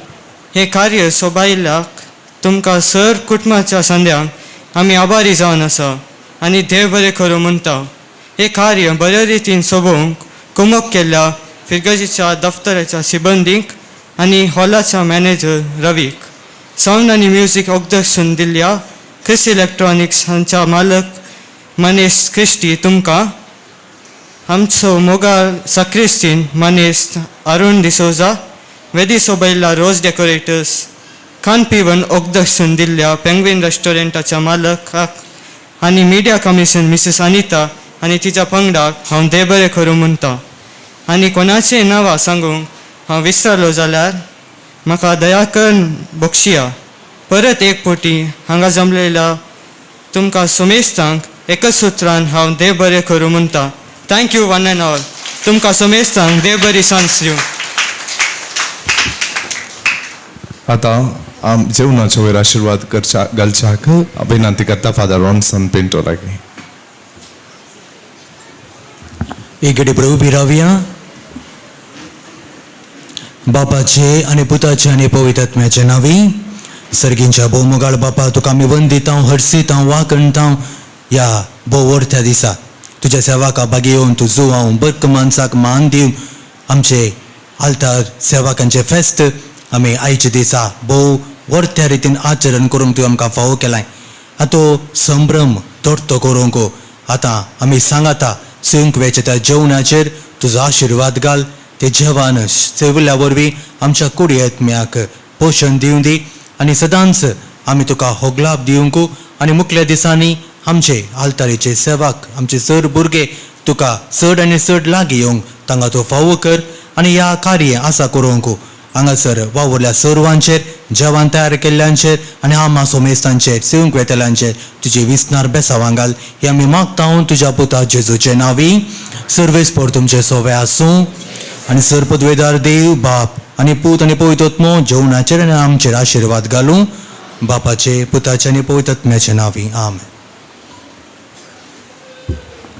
हें कार्य सोबायिल्ल्याक तुमकां सर कुटुंबाच्या संद्यांक आमी आभारी जावन आसा आनी देव बरें करूं म्हणटा. हें कार्य बऱ्या रितीन सोबोवंक कुमक केल्ल्या फिरगजीच्या दफ्तराच्या सिबंदीक आनी हॉलाच्या मॅनेजर रवीक, सावंड आनी म्युजीक ऑगदर्शन दिल्ल्या क्रिस इलेक्ट्रॉनिक्स हांच्या मालक मनेश क्रिस्टी तुमकां, आमचो मोगाळ साक्रिस्तीन मनेश अरुण डिसोजा, वेदी सोबयल्ल्या रोज डेकोरेटर्स, खान पिवन ऑगदर्शन दिल्ल्या पेंग्वीन रेस्टॉरंटाच्या मालकाक आनी मिडिया कमिशन मिसेस अनिता आनी तिच्या पंगडाक हांव देव बरें करूं म्हणटा. आनी कोणाचें नांवां सांगूंक हांव विसरलो जाल्यार म्हाका दया करून बक्षिया. परत एक फावटी हांगा जमलेल्या तुमकां सुमेस्तांक एकच सुत्रान हांव देव बरें करूं म्हणटा. Thank you one and all. तुमकां सुमेस्तांक देव बरी सांज दिवं. आतां जेवणाच्या वयर आशिर्वाद करच्या घालच्याक विनंती करता फादर रॉन्सन पिंटो लागीं. एक घडी प्रभु उबी रावया. बापाचे आनी पुताचे आनी पवित्र आत्म्याचे नांवी. सर्गींच्या भोवमोगाळ बापा, तुका आमी वंदितां, हर्सितां, वाकणतां ह्या भोव वरत्या दिसा. तुज्या सेवाका बागी येवन तूं जुवांव बर्क मानसाक मान दिवन आमचे आल्तार सेवाकांचें फेस्त आमी आयच्या दिसा भोव वरत्या रितीन आचरण करूंक तुवें आमकां फावो केलाय. आतां संभ्रम दोडतो करूंक आतां आमी सांगाता सेवंक वेच्या त्या जेवणाचेर तुजो आशिर्वाद घाल. ते जेवण सेवल्या वरवीं आमच्या कुडी आत्म्याक पोशण दिवं दी आनी सदांच आमी तुका होगलाप दिवंक आनी मुखल्या दिसांनी आमचे आल्तारीचे सेवाक आमचे चड भुरगे तुका चड आनी चड लागीं येवंक तांकां तूं फावो कर आनी ह्या कार्य आसा करूंक हांगासर वावुरल्या सर्वांचेर, जेवण तयार केल्ल्यांचेर आनी आमा सोमेस्तांचेर सेवंक वेतल्यांचेर तुजे विसनार बेसावां घाल. हे आमी मागता तुज्या पुता जेजूचे नांवी. सर्वेस्पर तुमचे सोवे आसूं आनी सर पदवेदार देव बाप आनी पूत आनी पवित्र आत्मो जेवणाचेर आनी आमचेर आशिर्वाद घालूं. बापाचे, पुताचे आनी पवित्र आत्म्याचे नांवी. आमेन.